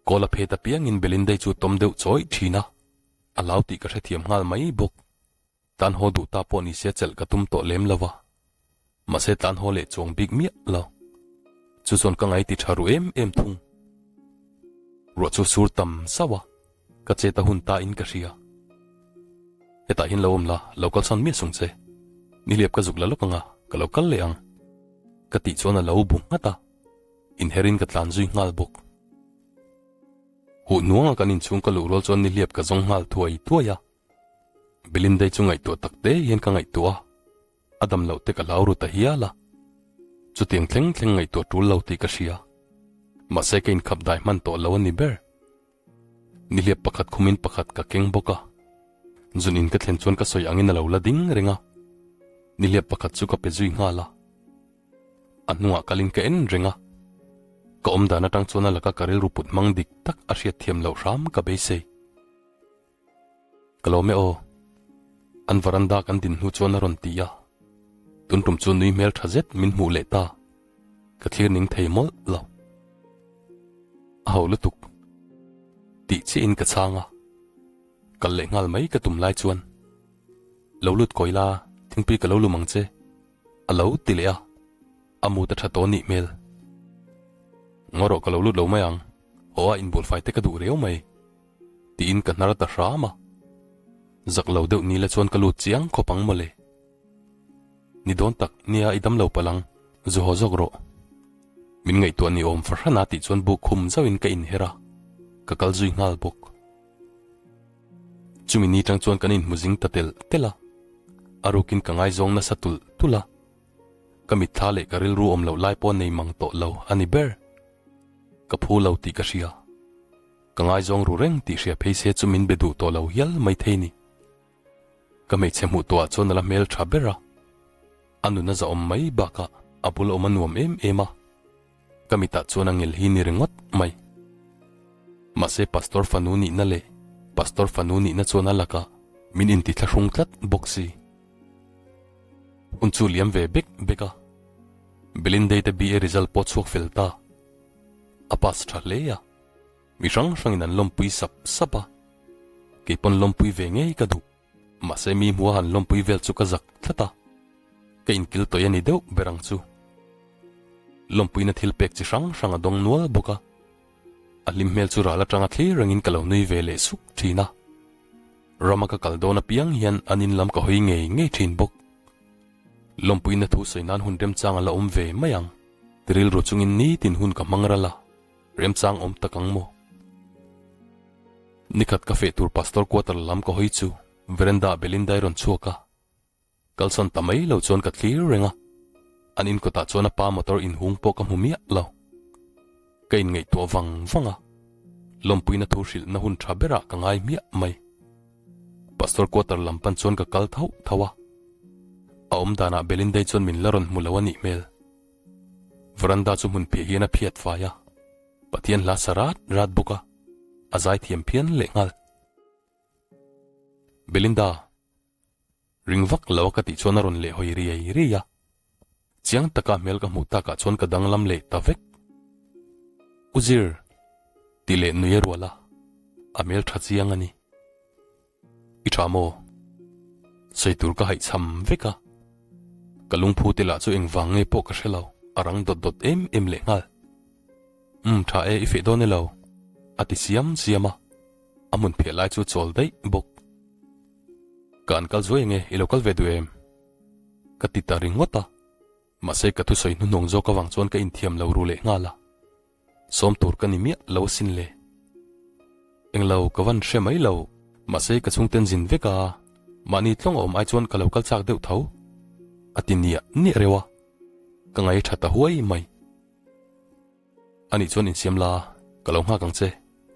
S1: Kawl a phet apiangin Belindai chu tawm deuh chawih thin a, a lau tih ka hrethiam nghal mai bawk. Tlan haw duh ta pawh ni se chelh ka tum tawh lem lo va, mahse tlan haw leh chuang bik miah lo. Chu chuan ka ngai ti tha ru em em thung. Ruah chu sur tam sauh a, ka chet a hun ta in ka hria. Hetah hian lo awm la, lo kal sawn miah sung che. Nihliap ka zuk la lawk anga, ka lo kal leh ang. Ka tih chuan a lo bu nghat a, inherin ka tlan zui nghal bawk. Huh hnuanga kan inchhung ka luh rual chuan nihliap ka zawng nghal thuai thuai a. Belindai chu ngaihtuah tak te hian ka ngaihtuah a, a dam loh te ka hlau ru ta hial a. Chutiang thleng thleng ngaihtuah tul lo tih ka hria. Mahse ka inkhap dai hman tawh lo a ni ber. Nihliap pakhat khumin pakhat ka keng bawk a. Zun in ka thlen chuan ka sawi angin a lo la ding reng a. Nihliap pakhat chu ka pe zui nghal a. A hnungah kalin ka en reng a. Ka awm dan atang chuan a laka ka rilru put hmang dik tak a hriat thiam loh hram ka beisei. Ka lawm e aw. An varanda kan din hnu chuan a rawn ti a. Tun tum chu nui hmel tha zet min hmuh leh ta. Ka thlir ning thei mawlh lo. A ho lutuk. Tih chiahin ka chhang a. Kal leh nghal mai ka tum lai chuan. Lo lut kawi la, thingpui ka lo lum ang che. A lo ti leh a. A mut a tha tawh nih hmel. Ngaw rawh ka lo lut lo mai ang. Haw a inbualfai te ka duh riau mai. Tiin ka hnar ta hram a. Zak lo deuh ni la chuan ka lut chiang khawp ang mawle. Ni dawn tak, nia i dam lo palh ang, zu haw zawk rawh. Min ngaihtuah ni awm fahran a tih chuan buk khum zauhin ka inher a, ka kal zui nghal bawk. Chumi ni tang chuan kan inhmu zing ta telh telh a, a rukin ka ngaizawng nasa tulh tulh a, ka mitthla leh ka rilru awm loh lai pawh nei mang tawh lo a ni ber. Ka phu lo tih ka hria. Ka ngaizawng ru reng tih hria phei se chu min be duh tawh lo hial mai thei ni. Ka hmeichhe hmuh tuah chuan a la hmel tha ber a, a nun a zahawm mai bakah a bul awm a nuam em em a, ka mitah chuan a ngel hi ni ringawt mai. Mahse Pastor fanu nihna leh Pastor fanu nihna chuan a lakah min intithlahrung tlat bawk si. Hun chu liam ve bek bek a, Belindei te BA result pawh chhuak fel ta. A pass tha hle a. Mi hrang hrangin an lawmpui sap sap a, kei pawn lawmpui ve ngei ka duh. Mahse mi hmua han lawmpui vel chu ka zak tlat a, ka inkil tawih a ni deuh ber ang chu. Lawmpuina thil pek chi hrang hrang a dawng nual bawk a, a hlim hmel chu ral atanga thlir rengin ka lo nui ve leh suk thin a. Rama ka kal dawn apiang hian an in lam ka hawi ngei ngei thin bawk. Lawmpuina thu sawi nan hun remchang a la awm ve mai ang. Rilru chungin nitin hun ka hmang ral a. Remchang awm tak ang maw? Nikhat ka feh tur Pastor quarter lam ka hawi chu veranda ah Belinda-i rawn chhuak a. Kalsawn ta mai lo chuan ka thlir reng a, an in kawtah chuan a pa motor inhung pawh ka hmu miah lo. Ka inngaihtuah vang vang a, lawmpuina thu hrilhna hun tha berah ka ngai hmiah mai. Pastor quarter lam pan chuan ka kal thauh thauh a, a awm danah Belinda-i chuan min la rawn hmu lo a nih hmel. Veranda chu hmun phiah hian a phiat fai a, Pathian hla sa rat rat bawk a, a zaithiam phian lehnghal. Belinda. Ring vak lo a ka tih chuan a rawn leh hawi riai riai a. Chiang taka hmel ka hmuh takah chuan ka danglam leh ta vek. U Zir! Tih leh nui a rual a, a hmel tha chiang a ni. I tha maw? Sawi tur ka haihchham vek a. Ka lungphu te lah chu engvang nge pawh ka hre lo, a rang dawt dawt em em lehnghal. Umm tha e, i feh dawn e lo, a ti siam siam a. A hmun phiah lai chu chawl daih bawk. Ka an kal zuai enge i lo kal ve duh em? Ka ti ta ringawt a, mahse ka thusawi hnuhnawng zawk avang chuan ka inthiam lo ru leh nghal a. Sawm tur ka ni miah lo asin le. Englo ka van hre mai lo, mahse ka chhungten zin vek a, mahni tlawng a awm ai chuan ka lo kal chak deuh tho. A ti niah niah reuh a, ka ngai tha ta huai mai. Anih chuan insiam la, ka lo nghak ang che,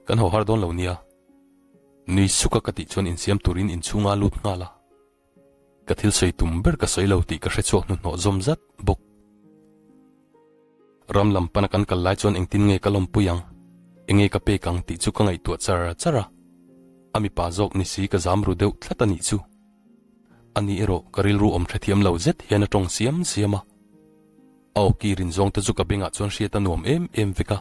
S1: kan haw har dawn lo nia. Nui suka ka tih chuan insiam turin inchhunga lut nghal a. Ka thil sawi tum ber ka sawi lo tih ka hre chhuak hnuhnawh zawm zat bawk. Ram lam pana kan kal lai chuan engtin nge ka lawmpui ang, enge ka pek ang tih chu ka ngaihtuah char char a. A mipa zawk ni si ka zam ru deuh tlat a nih chu. Ani erawh ka rilru awm hrethiam lo zet hian a tawng siam siam a. A awki rin zawng te chu ka bengah chuan hriat a nuam em em vek a,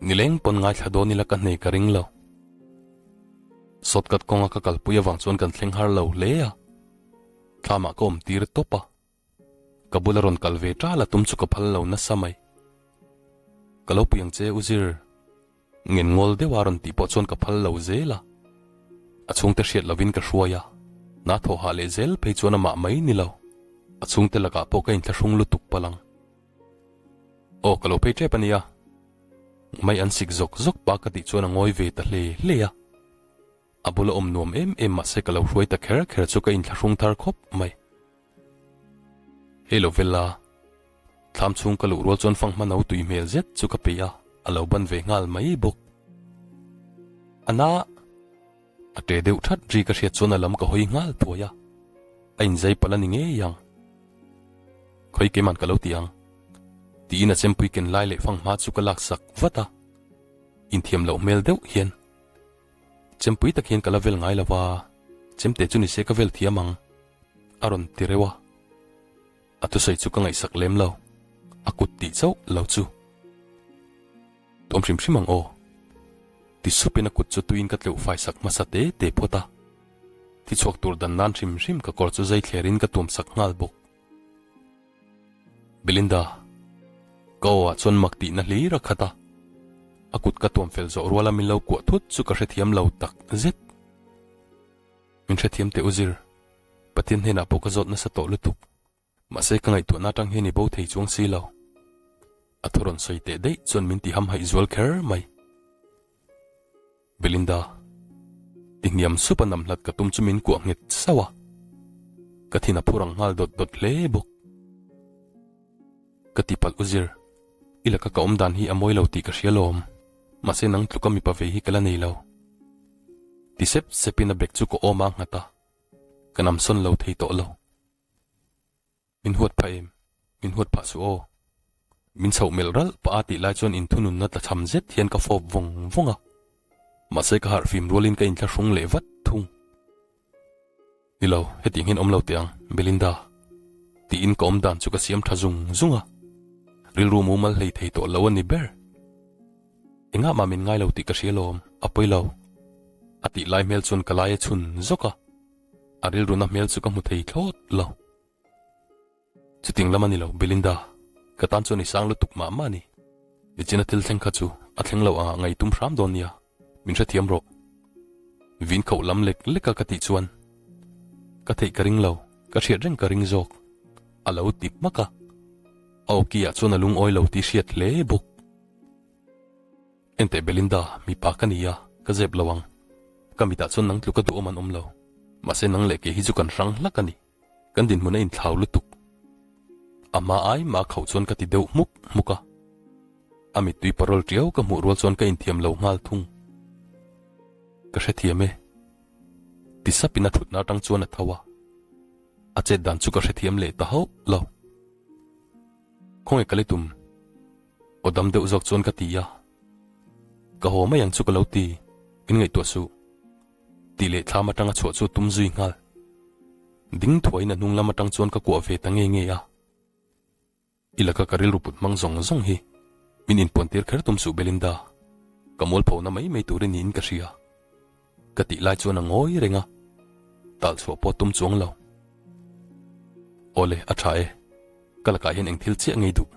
S1: nileng pawn ngaithla dawn ila ka hne ka ring lo. Shortcut kawnga ka kalpui avang chuan kan thleng har lo hle a, thlamah ka awm tir tawp a, ka bula rawn kal ve tal a tum chu ka phal lo nasa mai. Ka lo pui ang che u Zir. Ngen ngawl deuha rawn tih pawh chuan ka phal lo zel a, a chhungte hriat lovin ka hruai a, na thaw hah leh zel phei chuan amah mai ni lo, a chhungte lakah pawh ka inthlahrung lutuk palh ang. Aw ka lo phei tep a nia, mai an sik zawk zawk pa ka tih chuan a ngawi ve ta hle hle a, a bula awm nuam em em mahse ka lo hruai ta kher kher chu ka inthlahrung thar khawp mai. Hei lo vel la, Thlam chhung ka luh rual chuan fanghma no tui hmel zet chu ka peih a, a lo ban ve nghal mai bawk. A na a ṭe deuh ṭhat ri ka hriat chuan a lam ka hawi nghal thuai a, a inzai palh a ni ngei ang. Khawi keiman ka lo ti ang, tiin a chempui ken lai leh fanghma chu ka laksak vat a, inthiam loh hmel deuh hian chempui tak hian ka la vel ngai lo va, chemte chu nise ka vel thiam ang, a rawn ti reuh a. A thusawi chu ka ngaihsak lem lo, a kut tih chauh lo chu. Tuam hrim hrim ang aw. Ti supin a kut chu tuiin ka tleuh faisak hmasa te te phawt a. Thi chhuak tur dan nan hrim hrim ka kawr chu zai thlerin ka tuamsak nghal bawk. Belinda, ka aw ah chuan mak tihna hlir a khat a. A kut ka tuam fel zawh ruala min lo kuah thut chu ka hrethiam lo tak zet. Min hrethiam teh u Zir, Pathian hnenah pawh ka zawt nasa tawh lutuk. Mahse ka ngaihtuahna atang hian i bo thei chuang si lo. A thu rawn sawi teh daih chuan min ti hamhaih zual kher mai. Belinda, ti hniam sup a nam hlat ka tum chu min kuah nghet sauh a. Ka thin a phur ang nghal dawt dawt hle bawk. Ka ti palh u Zir, i laka ka awm dan hi a mawi lo tih ka hria lawm. Mahse nang tluka mipa ve hi ka la nei lo. Ti sep sepin a bag chu ka awm a nghat a. Ka nam sawn lo thei tawh lo. Min huat phah em? Min huat phah suh aw. Min chhoh melh ralh pah a tih lai chuan inthununna tla cham zet hian ka fawp vawng vawng a. Mahse ka harh fim rualin ka inthlahrung leh vat thung. Ni lo, hetiang hian awm lo teh ang, Belinda. Tiin ka awm dan chu ka siam tha zung zung a. Rilru mumal hlei thei tawh lo a ni ber. Engah mah min ngai lo tih ka hria lawm, a pawi lo. A tih lai hmel chuan ka lai a chhun zawk a, a rilruna hmel chu ka hmu thei thlawt lo. Chuting lam a ni lo, Belinda, ka tan chuan i sang lutuk mah mah a ni. Nichina thil thleng kha chu a thleng lo angah ngaih tum hram dawn nia, min hrethiam rawh. Vin khoh lam lek lek a ka tih chuan, Ka theih ka ring lo, ka hriat reng ka ring zawk, a lo ti hmak a. A awki ah chuan a lungawi lo tih hriat hle bawk. Enteh Belinda, mipa ka ni a, ka zep lo ang. Ka mitah chuan nang tluka duhawm an awm lo. Mahse nang leh kei hi chu kan hrang hlak a ni. Kan dinhmun a inthlau lutuk. A hma ai mah khauh chuan ka ti deuh hmuk hmuk a. A mittui parawl tiau ka hmuh rual chuan ka inthiam lo nghal thung. Ka hrethiam e. Ti sapin a thutna atang chuan a tho a. A chet dan chu ka hrethiam leh ta hauh lo. Khawnge ka li tum? Aw dam deuh zawk chuan ka ti a. Ka haw mai ang chu ka lo ti, min ngaihtuah suh. Tih leh thlam atanga chhuah chu tum zui nghal. Ding thuaiin a hnung lam atang chuan ka kuah ve ta nge nge a. I laka ka rilru put hmang zawng zawng hi min inpuan tir kher tum suh Belinda, ka mualphona mai mai tur i niin ka hria. Ka tih lai chuan a ngawi reng a, tal chhuah pawh tum chuang lo. Awle, a tha e, ka lakah hian eng thil chiah ngei duh.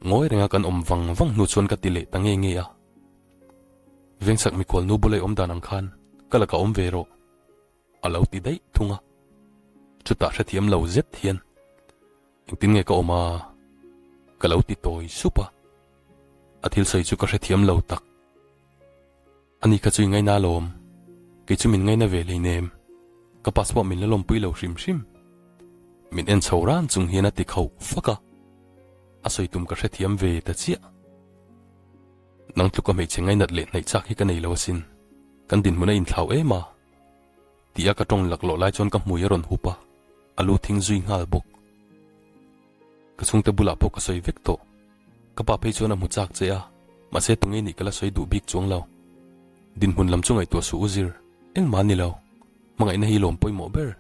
S1: Ngawi renga kan awm vang vang hnu chuan ka ti leh ta nge nge a. Vengchhak mikhual nu bula i awm dan ang khan ka lakah awm ve rawh, a lo ti daih thung a. Chutah hrethiam lo zet hian engtin nge ka awm a? Ka lo ti tawi sup a. A thil sawi chu ka hrethiam lo tak. Ani kha chu i ngaina alawm, kei chu min ngaina ve hleinem, ka passport min la lawmpui lo hrim hrim. Min en chho ran chung hian a ti khauh fak a, a sawi tum ka hrethiam ve ta chiah. Nang tluka hmeichhe ngainat leh hnaih chak hi ka nei lo asin, kan dinhmun a inthlau em a, tih a ka tawng laklawh lai chuan ka hmui a rawn hup a, a lu thing zui nghal bawk. Ka chhungte bulah pawh ka sawi vek tawh. Ka pa phei chuan a hmu chak che a, mahse tunge nih ka la sawi duh bik chuang lo. Dinhmun lam chu ngaihtuah suh u zir, engmah ni lo. Hmangaihna hi lawm pawimawh ber.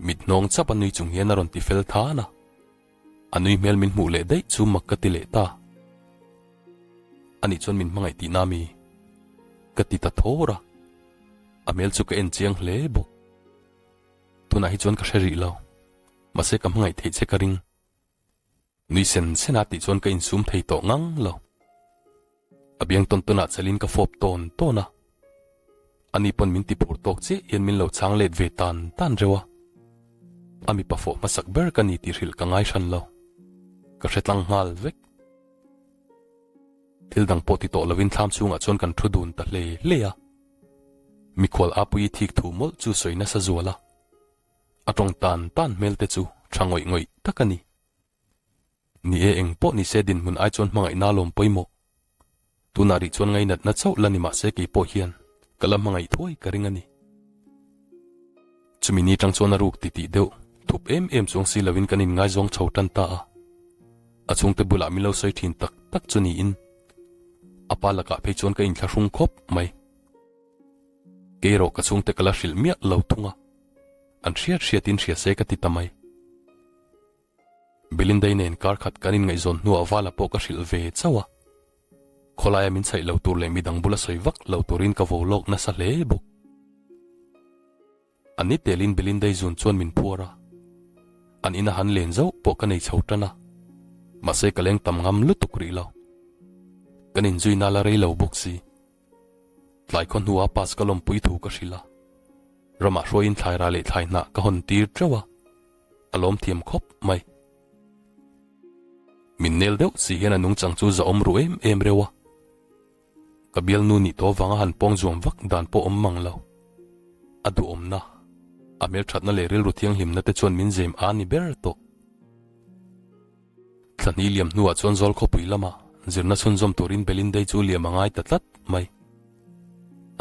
S1: Mit hnawng chap a nui chung hian a rawn ti fel than a. A nui hmel min hmuh leh daih chu mak ka ti leh ta. Ani chuan min hmangaih tihna mi? Ka ti ta thawr a. A hmel chu ka en chiang hle bawk. Tunah hi chuan ka hre rih lo. Mahse ka hmangaih theih che ka ring. Nui sen sen a tih chuan ka insum thei tawh ngang lo. A biang tawn tawnah chelin ka fawp tawn tawn a. Ani pawn min ti phur tawk chiah hian min lo chhang let ve tan tan reuh a. A mipa fawh hmasak ber ka ni tih hrilh ka ngai hran lo. Ka hre tlang nghal vek. Thil dang pawh ti tawh lovin thlam chhungah chuan kan thu dun ta hle hle a. Mikhual Apuii thik thu mawlh chu sawi nasa zual a. A tawng tan tan hmel te chu tha ngawih ngawih tak a ni. Ni e, eng pawh ni se dinhmun ai chuan hmangaihna lawm pawimawh. Tunah rih chuan ngainatna chauh la ni mah se kei pawh hian ka la hmangaih thuai ka ring a ni. Chumi ni tang chuan a ruk titih deuh thup em em chuang si lovin kan inngaizawng chho tan ta a. A chhungte bulah min lo sawi thin tak tak chu niin a pa lakah phei chuan ka inthlahrung khawp mai. Kei erawh ka chhungte ka la hrilh miah lo thung a, an hriat hriatin hria se ka ti ta mai. Belinda-i nen kar khat kan inngaihzawn hnuah Vala pawh ka hrilh ve chauh a, khawlaia min chhaih lo tur leh midang bula sawi vak lo turin ka vo lawk nasa hle bawk. A ni telin Belinda-i zun chuan min phuar a, an ina han len zauh pawh ka nei chho tan a, mahse ka leng tam ngam lutuk rih lo. Kan inzui nal a rei lo bawk si. Tlai khaw hnua pass ka lawmpui thu ka hrilh a, ramah hruaiin thlaira leh thlai hnah ka hawn tir teuh a, a lawm thiam khawp mai. Min nel deuh si hian a nungchang chu zahawm ru em em reuh a, ka bialnu nih tawh avanga han pawng zuam vak dan pawh awm mang lo. A duhawmna, a hmelthatna leh rilru thianghlimna te chuan min zem a ni ber tawh. Thlahni liam hnuah chuan zawl khawpui lamah zirna chhunzawm turin Belindei chu liam a ngai ta tlat mai.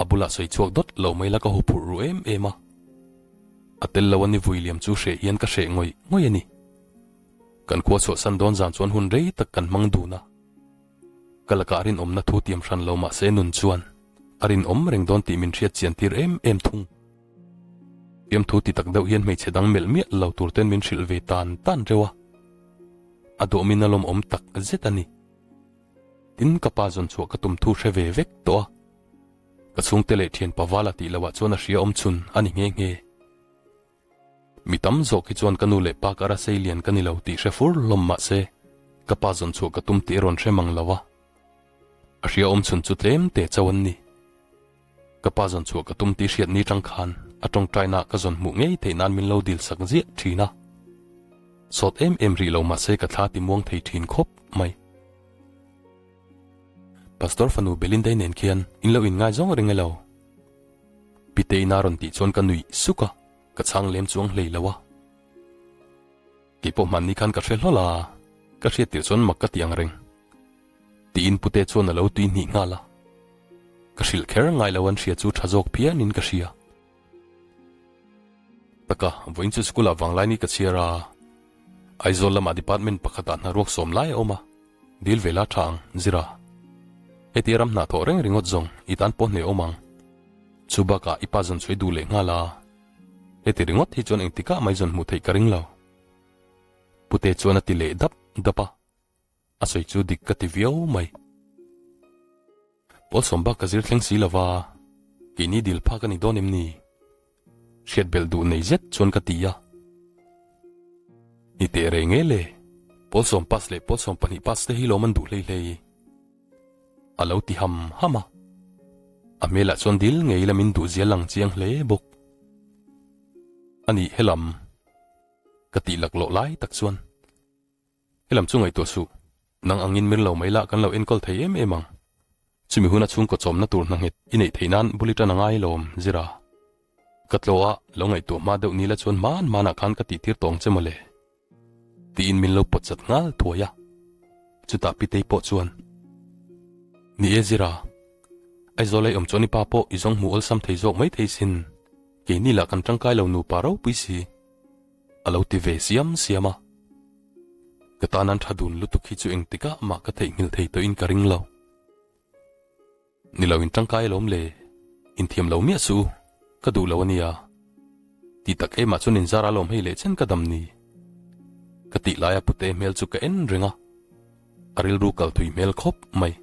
S1: A bulah sawi chhuak dawt lo mai la ka huphurh ru em em a. A tel lo a ni vui liam chu hreh hian ka hreh ngawih ngawih a ni. Kan khua chhuahsan dawn zan chuan hun rei tak kan hmang dun a. Ka lakah rinawmna thu tiam hran lo mahse nun chuan a rinawm reng dawn tih min hriat chian tir em em thung. Fiamthu ti tak deuh hian hmeichhe dang melh miah lo tur ten min hrilh ve tan tan reuh a, a duhmin a lawmawm tak zet a ni. Tin, ka pa zawn chhuah ka tum thu hre ve vek tawh a, ka chhungte leh thian Pavala tih loh ah chuan a hria awm chhun a ni nghe nghe. Mi tam zawk hi chuan ka nu leh pa kara sei lian ka ni lo tih hre fur hlawm mah se, ka pa zawn chhuah ka tum tih a rawn hre mang lo a, a hria awm chhun chu tlem te chauh an ni. Ka pa zawn chhuah ka tum tih hriat ni tang khan a tawngtaina ka zawn hmuh ngei theih nan min lo dil sak ziah thin a. Sawt em em rih lo mahse ka thla ti muang thei thin khawp mai. Pastor fanu Belindai nen khian in lo inngaizawng reng e lo. Pitei-in a rawn tih chuan ka nuih suk a, ka chhang lem chuang hlei lo a. Kei pawh hmanni khan ka hre hlawl a, ka hriat tirh chuan mak ka ti ang reng. Tiin pute chuan a lo tui hnih nghal a. Ka hrilh kher ngai lo an hria chu tha zawk phianin ka hria. Taka, vawiin chu school ah vanglai ni ka chhiar a, Aizawl lamah department pakhatah hnaruak sawm lai a awm a, dil ve la tha ang, zira. Heti ram hna thawh reng ringawt zawng i tan pawh hneh awm ang. Chu bakah i pa zawn chhuai duh leh nghal a, heti ringawt hi chuan engtikah mai zawn hmuh theih ka ring lo. Pute chuan a ti leh dap dap a. A sawi chu dik ka ti viau mai. Pawl sawm bak ka zir thleng si lova, keini dil phak a ni dawn em ni? Hriat belh duh nei zet chuan ka ti a. Ni teh reng e le, pawl sawm pass leh pawl 12 pass te hi lawm an duh hlei hlei. A lo ti ham ham a. A hmelah chuan dil ngei la min duh zia lang chiang hle bawk. A nih helam ka tih laklawh lai tak chuan. Helam chu ngaihtuah suh, nang angin mir lo mai lah kan lo enkawl thei em em ang. Chumi huna chhungkaw chawmna tur hna nghet i neih theih nan bul i tan a ngai lawm, Zira. Ka tlaw a, lo ngaihtuah hma deuh ni la chuan hman hmanah khan ka tihtir tawng che mawle. Tiin min lo pawt chat nghal thuai a. Chutah Pitei pawh chuan, Ni e Zira, Aizawl ei awm chuan i pa pawh i zawng hmu awlsam thei zawk mai thei sin, keini lah kan tangkai lo nupa ropui si. A lo ti ve siam siam a. Ka tan an tha dun lutuk hi chu engtikah mah ka theihnghilh thei tawhin ka ring lo. Ni lo in tangkai alawm le, inthiam lo miah suh u, ka duh lo a nia. Ti tak emah chuan inzar alawm hei leh chen ka dam ni. Ka tih laia pute hmel chu ka en reng a, a rilru kal thui hmel khawp mai.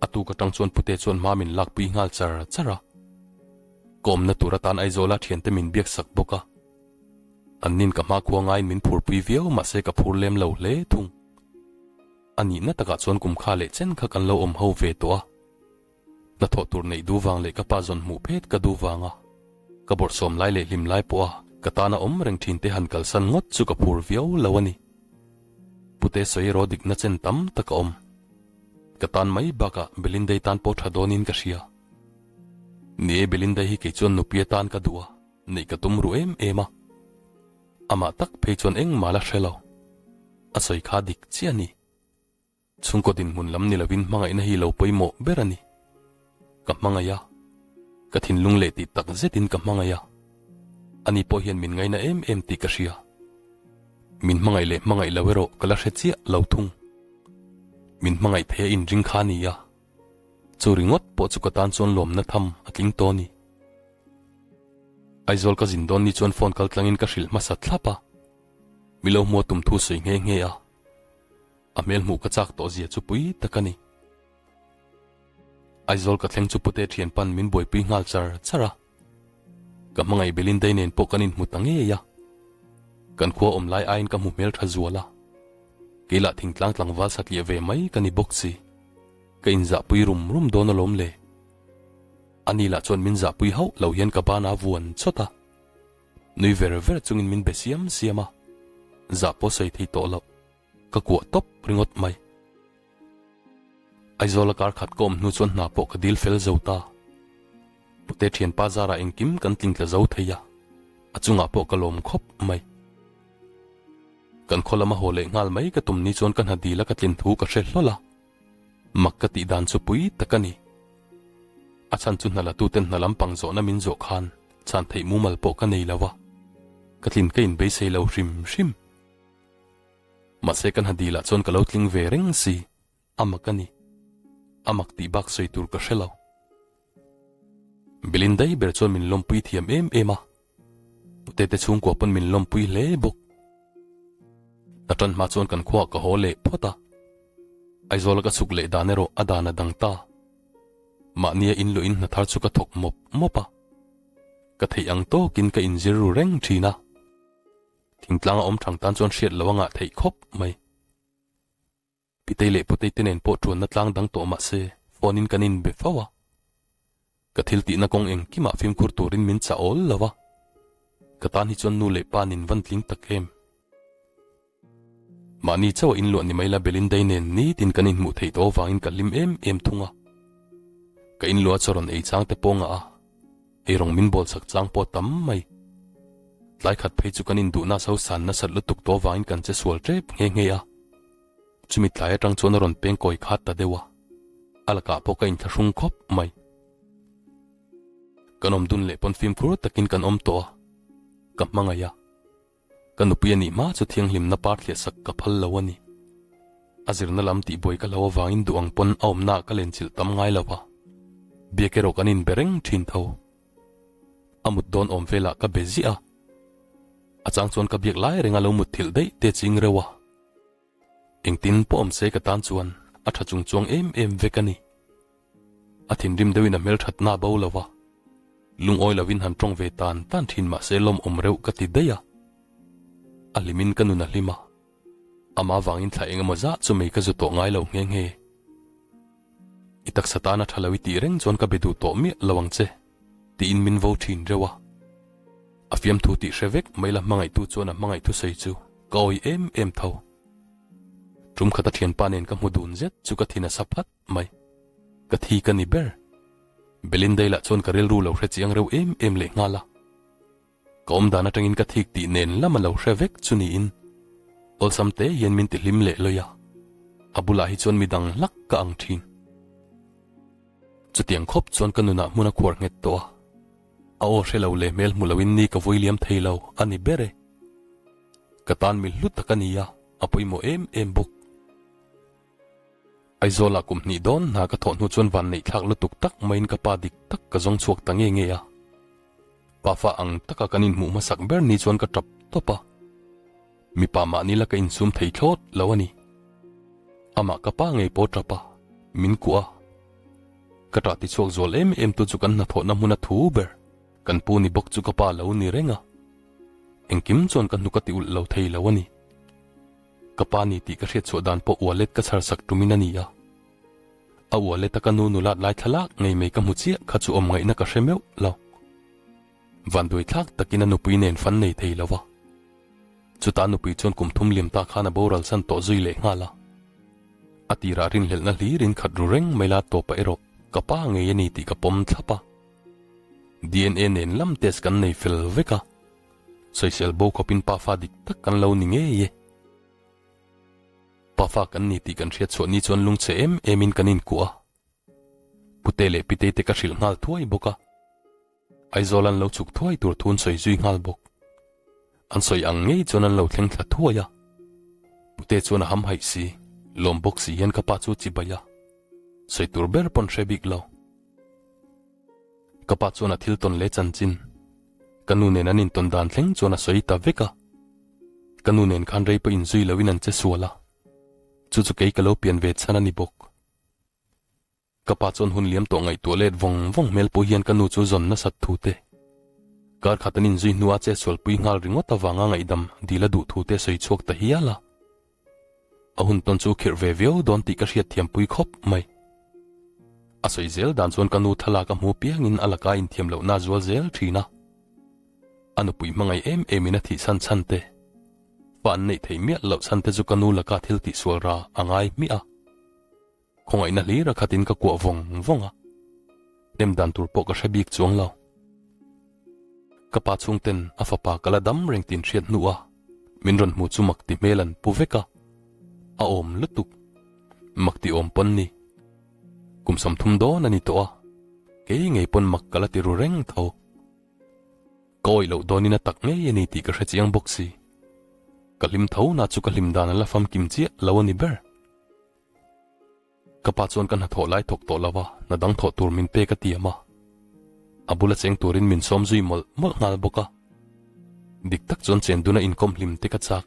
S1: A tuk atang chuan pute chuan hma min lakpui nghal char char a. Ka awmna tur atan Aizawla thiante min biak sak bawk a. An nin ka hma khua ngaiin min phurpui viau mahse ka phur lem lo hle thung. A nihna takah chuan kum kha leh chen kha kan lo awm ho ve tawh a. Hnathawh tur neih duh vang leh ka pa zawn hmuh phet ka duh vanga ka bawrhsawm lai leh hlim lai pawha ka tana awm reng thin te han kalsan ngawt chu ka phur viau lo a ni. Pute sawi erawh dikna chen tam tak a awm. Ka tan mai bakah Belindai tan pawh tha dawnin ka hria. Ni e Belindai hi kei chuan nupui atan ka duh a, neih ka tum ruh em em a. Amah tak phei chuan engmah la hre lo. A sawi kha dik chiah a ni. Chhungkaw dinhmun lam ni lovin hmangaihna hi lo pawimawh ber a ni. Ka hmangaih a, ka thinlung leh tih tak zetin ka hmangaih a. Ani pawh hian min ngaina em em tih ka hria. Min hmangaih leh hmangaih lo erawh ka la hre chiah lo thung. Min hmangaih thei a inring kha a ni a, chu ringawt pawh chu ka tan chuan lawmna tham a tling tawh a ni. Aizawl ka zin dawn ni chuan phone kal tlangin ka hrilh hmasa thlap a, mi lo hmuah tum thu sawi nghe nghe a. A hmel hmuh ka chak tawh zia chu pui tak a ni. Aizawl ka thleng chu pute thian pan min buaipui nghal char char a. Ka hmangaih Belindai nen pawh kan inhmu ta ngei a. Kan khua awm lai aiin ka hmu hmel tha zual a. Kei lah thingtlang tlangval satliah ve mai ka ni bawk si. Ka inzahpui rum rum dawn alawm le. Ani lah chuan min zahpui hauh lo hian ka ban a vuan chawt a. Nui ver ver chungin min be siam siam a. Zah pawh sawi thei tawh loh. Ka kuah tawp ringawt mai. Aizawla kar khat ka awm hnu chuan hna pawh ka dil fel zo ta. Pute thianpa zarah engkim kan tling tla zo thei a, a chungah pawh ka lawm khawp mai. Kan khaw lama haw leh nghal mai ka tum ni chuan ka hna dila ka tlin thu ka hre hlawl a, mak ka tih dan chu pui tak a ni. A chhan chu hna latuten hna lampang zawhna min zawh khan chhan theih mumal pawh ka nei lo a, ka tlin ka inbeisei lo hrim hrim. Mahse ka hna dilah chuan ka lo tling ve reng si, a mak a ni. A mak tih bak sawi tur ka hre lo. Belindai ber chuan min lawmpui thiam em em a, Putete chhungkua pawn min lawmpui hle bawk. Ka tan hma chuan kan khuaah ka haw leh phawt a, Aizawla ka chhuk leh dan erawh a dan a dang ta. Mahnia inluahin hna thar chu ka thawk mawp mawp a, ka theih ang tawkin ka inzir ru reng thin a. Thingtlang a awm thang tan chuan hriat lo a ngah theih khawp mai. Pitei leh Putei te nen pawh tuanna tlang dang tawh mah se phone in kan inbe fo a. Ka thil tihna kawng engkimah fimkhur turin min chah awl lo a. Ka tan hi chuan nu leh pa nin van tling tak em. Mahni chauh a inluah ni mai la Belindai nen nitin kan inhmuh theih tawh avangin ka hlim em em thung a. Ka inlua chaw rawn ei chang te pawh ngah a, eirawng min bawl sak chang pawh tam mai. Tlai khat phei chu kan induhna so san nasat lutuk tawh vangin kan che sual tep nghe nghe a. Chumi tlai atang chuan a rawn peng kawi khat ta deuh a, a lakah pawh ka inthlahrung khawp mai. Kan awm dun leh pawn fimkhur takin kan awm tawh a, ka hmangaih a. Ka nupui a nih hma chu thianghlimna par thliah sak ka phal lo a ni. A zirna lam tihbuai ka hlo avangin duh ang pawn a awmna ah ka lenchilh tam ngai lo va, biak erawh kan inbe reng thin tho. A mut dawn awm velah ka be ziah a, a chang chuan ka biak lai renga lo mutthilh daih te ching reuh a. Engtin pawh awm se ka tan chuan a tha chung chuang em em vek a ni. A thinrim deuhin a hmelthatna a bo lo va, lungawi lovin han tawng ve tan tan thin mah se lawmawm reuh ka ti daih a. A hlimin ka nun a hlim a, amah vangin thla eng emaw zah chu mei ka zu tawh ngai lo nghe nghe. I taksa tana tha lo i tih reng chuan ka be duh tawh miah lo ang che, tiin min vo thin reuh a. A fiamthu tih hre vek mai la hmangaihtu chuan a hmangaih thusawi chu ka awih em em tho. Tum khata thianpa nen ka hmu dun zet chu ka thin a sa phat mai. Ka thi ka ni ber. Belinda-i lah chuan ka rilru lo hre chiang reuh em em leh nghal a. Ka awm dan atangin ka thik tih nen lam a lo hre vek chu niin awlsam te hian min ti hlim leh lawi a. A bulah hi chuan midang hlak ka ang thin. Chutiang khawp chuan ka nunah hmun a khuar nghet tawh a. A aw hre lo leh hmel hmu loin ni ka vui liam thei lo a ni ber e. Ka tan mi hlu tak a ni a, a pawimawh em em bawk. Aizawlah kum hnih dawn hna ka thawh hnu chuan van neih thlak lutuk tak maiin ka pa dik tak ka zawng chhuak ta nge nge a. Pafa ang taka kan inhmuh hmasak ber ni chuan ka tap tawp a. Mipa mahni la ka insum thei thlawt lo a ni. Amah ka pa ngei pawh tap a, min kuah a. Ka tah tichhuak zual em em tu chu kan hnathawhna hmuna thu ber, kan pu ni bawk chu ka pa lo ni reng a. Engkim chuan ka hnuk a ti ulh lo thei lo a ni. Ka pa ni tih ka hriat chhuah dan pawh wallet ka chhar sak tumin a ni a. A wallet a ka nu nulat lai thlalak ngei mai ka hmu chiah kha chu awm ngaihna ka hre meuh lo. Vanduai thlak takin a nupui nen fan nei thei lo va. Chuta nupui chuan kum thum liam ta khan a boral san tawh zui leh nghal a. A tirah rinhlelhna hlirin khat ru reng mai la tawpah erawh ka pa ngei a ni tih ka pawm thlap a. DNA nen lam test kan nei fel vek a. Sawisel bo khawpin pafa dik tak kan lo ni ngei e. Pafa kan ni tih kan hriat chhuah ni chuan lungchhe em emin kan inkuah a. Pute leh Pitei te ka hrilh nghal thuai bawk a. Aizawl an lo chhuk thuai tur thu an sawi zui nghal bawk. An sawi ang ngei chuan an lo thleng thla thuai a. Pute chuan a ham haih si, lawm bawk si hian ka pa chu a chibai a. Sawi tur ber pawn hre bik lo. Ka pa chuan a thil tawn leh chanchin. Ka nu nen an intawn dan thleng chuan a sawi ta vek a. Ka nu nen khan rei pawh inzui loin an che sual a. Chu chu kei ka lo pian ve chhan a ni bawk. Ka pa chuan hun liam tawh ngaihtuah let vawng vawng hmel pawh hian ka nu chu zawn nasat thu te, kar khat an inzui hnua che sualpui nghal ringawt avanga ngaihdam dil a duh thu te sawi chhuak ta hial a. A hun tawn chu khirh ve viau dawn tih ka hriat thiampui khawp mai. A sawi zel dan chuan ka nu thlalak a hmu piangin a laka inthiam lohna a zual zel thin a. A nupui hmangaih em emin a thihsan chhan te, fa an neih theih miah loh chhan te chu ka nu laka thil tihsual ra a ngai hmiah a. Khawngaihna hlir a khatin ka kuah vawng vawng a, hnem dan tur pawh ka hre bik chuang lo. Ka pa chhungten a fapa ka la dam reng tin hriat hnu a, min rawn hmu chu mak ti hmel an pu vek a, a awm lutuk. Mak ti awm pawn ni. Kum 30 dawn a ni tawh a, kei ngei pawn mak ka la ti ru reng tho. Ka awih loh dawnin a tak ngei a ni tih ka hre chiang bawk si. Ka hlim tho na chu ka hlim dan a la famkim chiah lo a ni ber. Ka pa chuan ka hnathawh lai thawk tawh lo a, hna dang thawh tur min pek a tiam a. A bula cheng turin min sawm zui mawlh mawlh nghal bawk a. Dik tak chuan chen duna inkawm hlim te ka chak.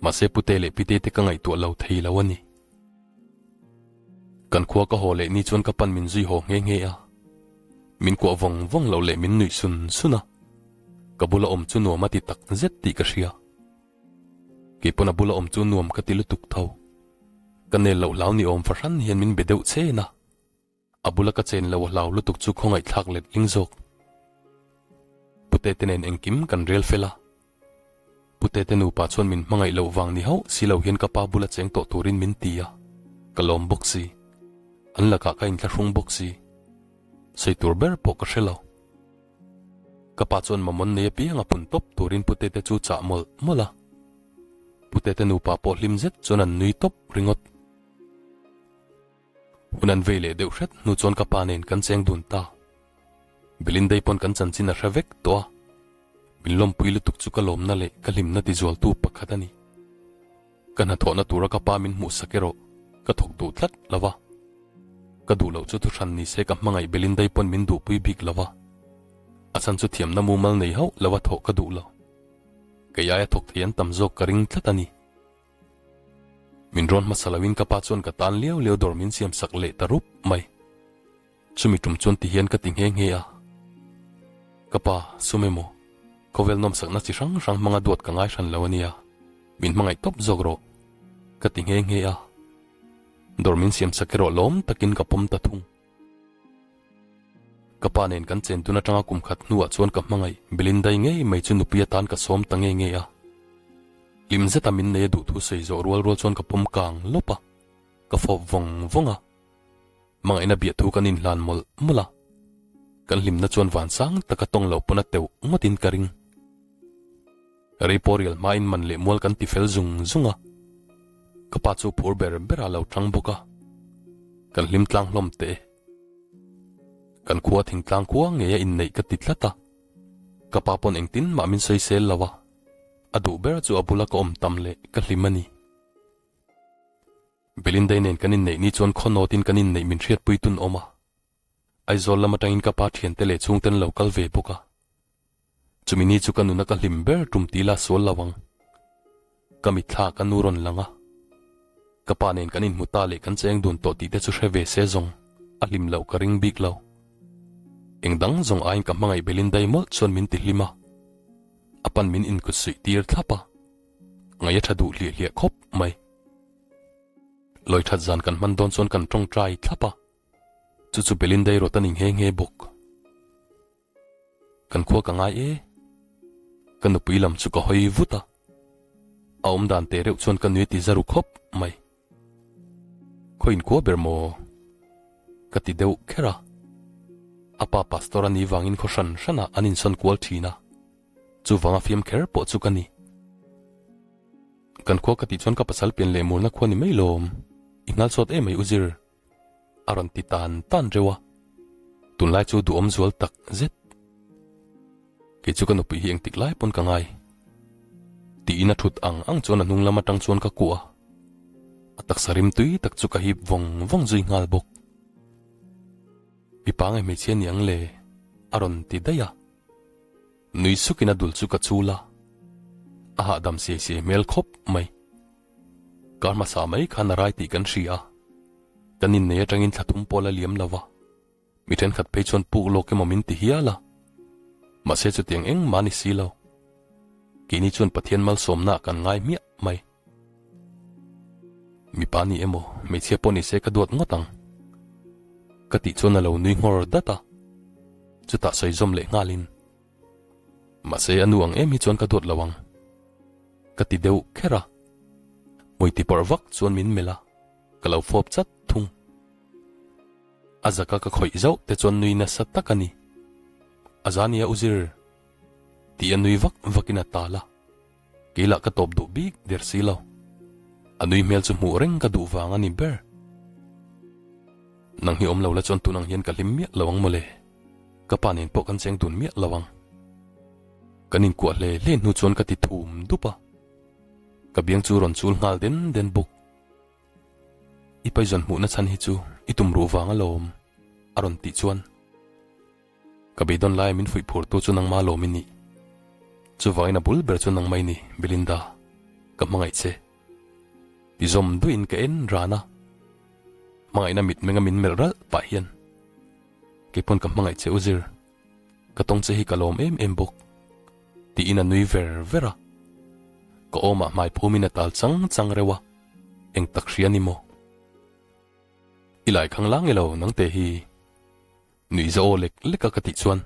S1: Mahse Pute leh Pite te ka ngaihtuah lo thei lo a ni. Kan khua ka haw leh ni chuan ka pan min zui haw nghe nghe a. Min kuah vawng vawng loh leh min nuih sun sun a. Ka bula awm chu nuam a ti tak zet tih ka hria. Kei pawn a bula awm chu nuam ka ti lutuk tho. Ka nel loh hlau ni awm fahran hian min be deuh chen a. A bula ka chen lo a hlau lutuk chu khawngaih thlak let ling zawk. Pute te nen engkim kan rel fel a. Pute te nupa chuan min hmangaih loh vang ni hauh si lo hian ka pa bula cheng tawh turin min ti a. Ka lawm bawk si. An lakah ka inthlahrung bawk si. Sawi tur ber pawh ka hre lo. Ka pa chuan mamawh nei apiang a pun tawp turin Pute te chu chah mawlh mawlh a. Pute te nupa pawh hlim zet chuan an nui tawp ringawt. Hun an vei leh deuh hret hnu chuan ka pa nen kan cheng dun ta. Belindei pawn kan chanchin a hre vek tawh a. Min lawmpui lutuk chu ka lawmna leh ka hlimna tizualtu pakhat a ni. Ka hnathawhna tura ka pa min hmuhsak erawh ka thawk duh tlat lo va. Ka duh loh chu thuhran ni se ka hmangaih Belindei pawn min duhpui bik lo va. A chhan chu thiamna mumal nei hauh lo a thawh ka duh lo. Kei aia thawk thei an tam zawk ka ring tlat a ni. Min rawn hmasa loin ka pa chuan ka tan liau liau dawr min siam sak leh ta rup mai. Chumi tum chuan ti hian ka ti nghe nghe a. Ka pa, sum emaw, khawvel nawmsakna chi hrang hrang hmanga duat ka ngai hran lo a nia, min hmangaih tawp zawk rawh, ka ti nghe nghe a. Dawr min siam sak erawh lawm takin ka pawm ta thung. Ka pa nen kan chen tun atanga kum khat hnuah chuan ka hmangaih Belindai ngei mai chu nupui atan ka sawm ta nge nge a. Hlim zeta min nei a duh thu sawi zawh rual rual chuan ka pawm kang lawp a, ka fawp vawng vawng a. Hmangaihna biah thu kan inhlan mawlh mawlh a, kan hlimna chuan van sang taka tawng lo pawn a teuh ngawtin ka ring. Rei pawh rial hmain man leh mual kan ti fel zung zung a, ka pa chu phur ber ber a lo tang bawk a, kan hlim tlang hlawm teh e. Kan khua thingtlang khua ngei a inneih ka ti tlat a, ka pa pawn engtin mah min sawisel lo a, a duh ber chu a bula ka awm tam leh ka hlim a ni. Belindai nen kan inneih ni chuan khaw nawtin kan inneih min hriatpui tun awm a, Aizawl lam atangin ka pa thiante leh chhungten lo kal ve bawk a. Chumi ni chu ka nuna ka hlim ber tum ti la sual lo ang. Ka mitthla ka nu rawn lang a. Ka pa nen kan inhmu ta leh kan cheng dun tawh tih te chu hre ve se zawng a hlim loh ka ring bik lo. Eng dang zawng aiin ka hmangaih Belindai mawlh chuan min ti hlim a. A pan min inkut suih tir thlap a. Ngaih a tha duh hliah hliah khawp mai. Lawi that zan kan hman dawn chuan kan tawngtai thlap a. Chu chu Belindai rawt a ni nghe nghe bawk. Kan khua ka ngai e. Ka nupui lam chu ka hawi vut a. A awm dan teh reuh chuan ka nui ti za ru khawp mai. Khaw inkhua ber maw? Ka ti deuh kher a. A pa pastor a nih vangin khaw hran hranah an insawn kual thin a. Chuvanga fiam kher pawh chu ka ni. Kan khua ka tih chuan ka pasal pian leh murna khua ni mai lawm. I nghal sawt em mai u Zir. A rawn ti tan tan reuh a, tunlai chu duhawm zual tak zet. Kei chu ka nupui hi engtik lai pawn ka ngai. Tiin a thut ang ang chuan a hnung lam atang chuan ka kuah a, a taksa rim tui tak chu ka hip vawng vawng zui nghal bawk. Mipa nge hmeichhia ni ang le? A rawn ti daih a. Nui sukin a dul chu ka chul a, a hahdam siai siai hmel khawp mai. Kar hmasa mai khan a rai tih kan hria a, kan innei atangin thla thum pawh la liam lo va, mi thenkhat phei chuan puk lawk emaw min ti hial a, mahse chutiang engmah a ni si lo. Keini chuan Pathian malsawmnaah kan ngai hmiah mai. Mipa ni emaw hmeichhia pawh ni se ka duat ngawt ang. Ka tih chuan a lo nui nghawr dat a, chutah sawi zawm leh nghalin, Mahse a nu ang em hi chuan ka duat lo ang. Ka ti deuh kher a, hmui ti pawrh vak chuan min melh a, ka lo fawp chat thung. A zaka ka khawih zauh te chuan nui nasa tak a ni. A za nia u zir tih a nui vak vakin a tal a, kei lah ka tawp duh bik der si lo. A nui hmel chu hmuh reng ka duh vang a ni ber. Nang hi awm lo la chuan tun ang hian ka hlim miah lo ang mawle. Ka pa nen pawh kan cheng dun miah lo ang. Kan inkuah hle hle hnu chuan ka ti thum dup a, ka biang chu rawn chul nghal den den bawk. I paizawn hmuhna chhan hi chu i tum ruh vang alawm, a rawn tih chuan ka beidawn laia min fuih phurtu chu nangma lawm i nih. Chuvangin a bul ber chu nangma i ni, Belinda, ka hmangaih che. Ti zawm duiin ka en ran a, hmangaihna mitmenga min melh ralh pah hian keipawn ka hmangaih che u zir. Ka tawng che hi ka lawm em em bawk, tiin a nui ver ver a. Ka awmah hmai phumin a tal chang chang reuh a, eng tak hria ni maw? I lai khang lang elo nangte hi? Nuih za aw lek lek a ka tih chuan.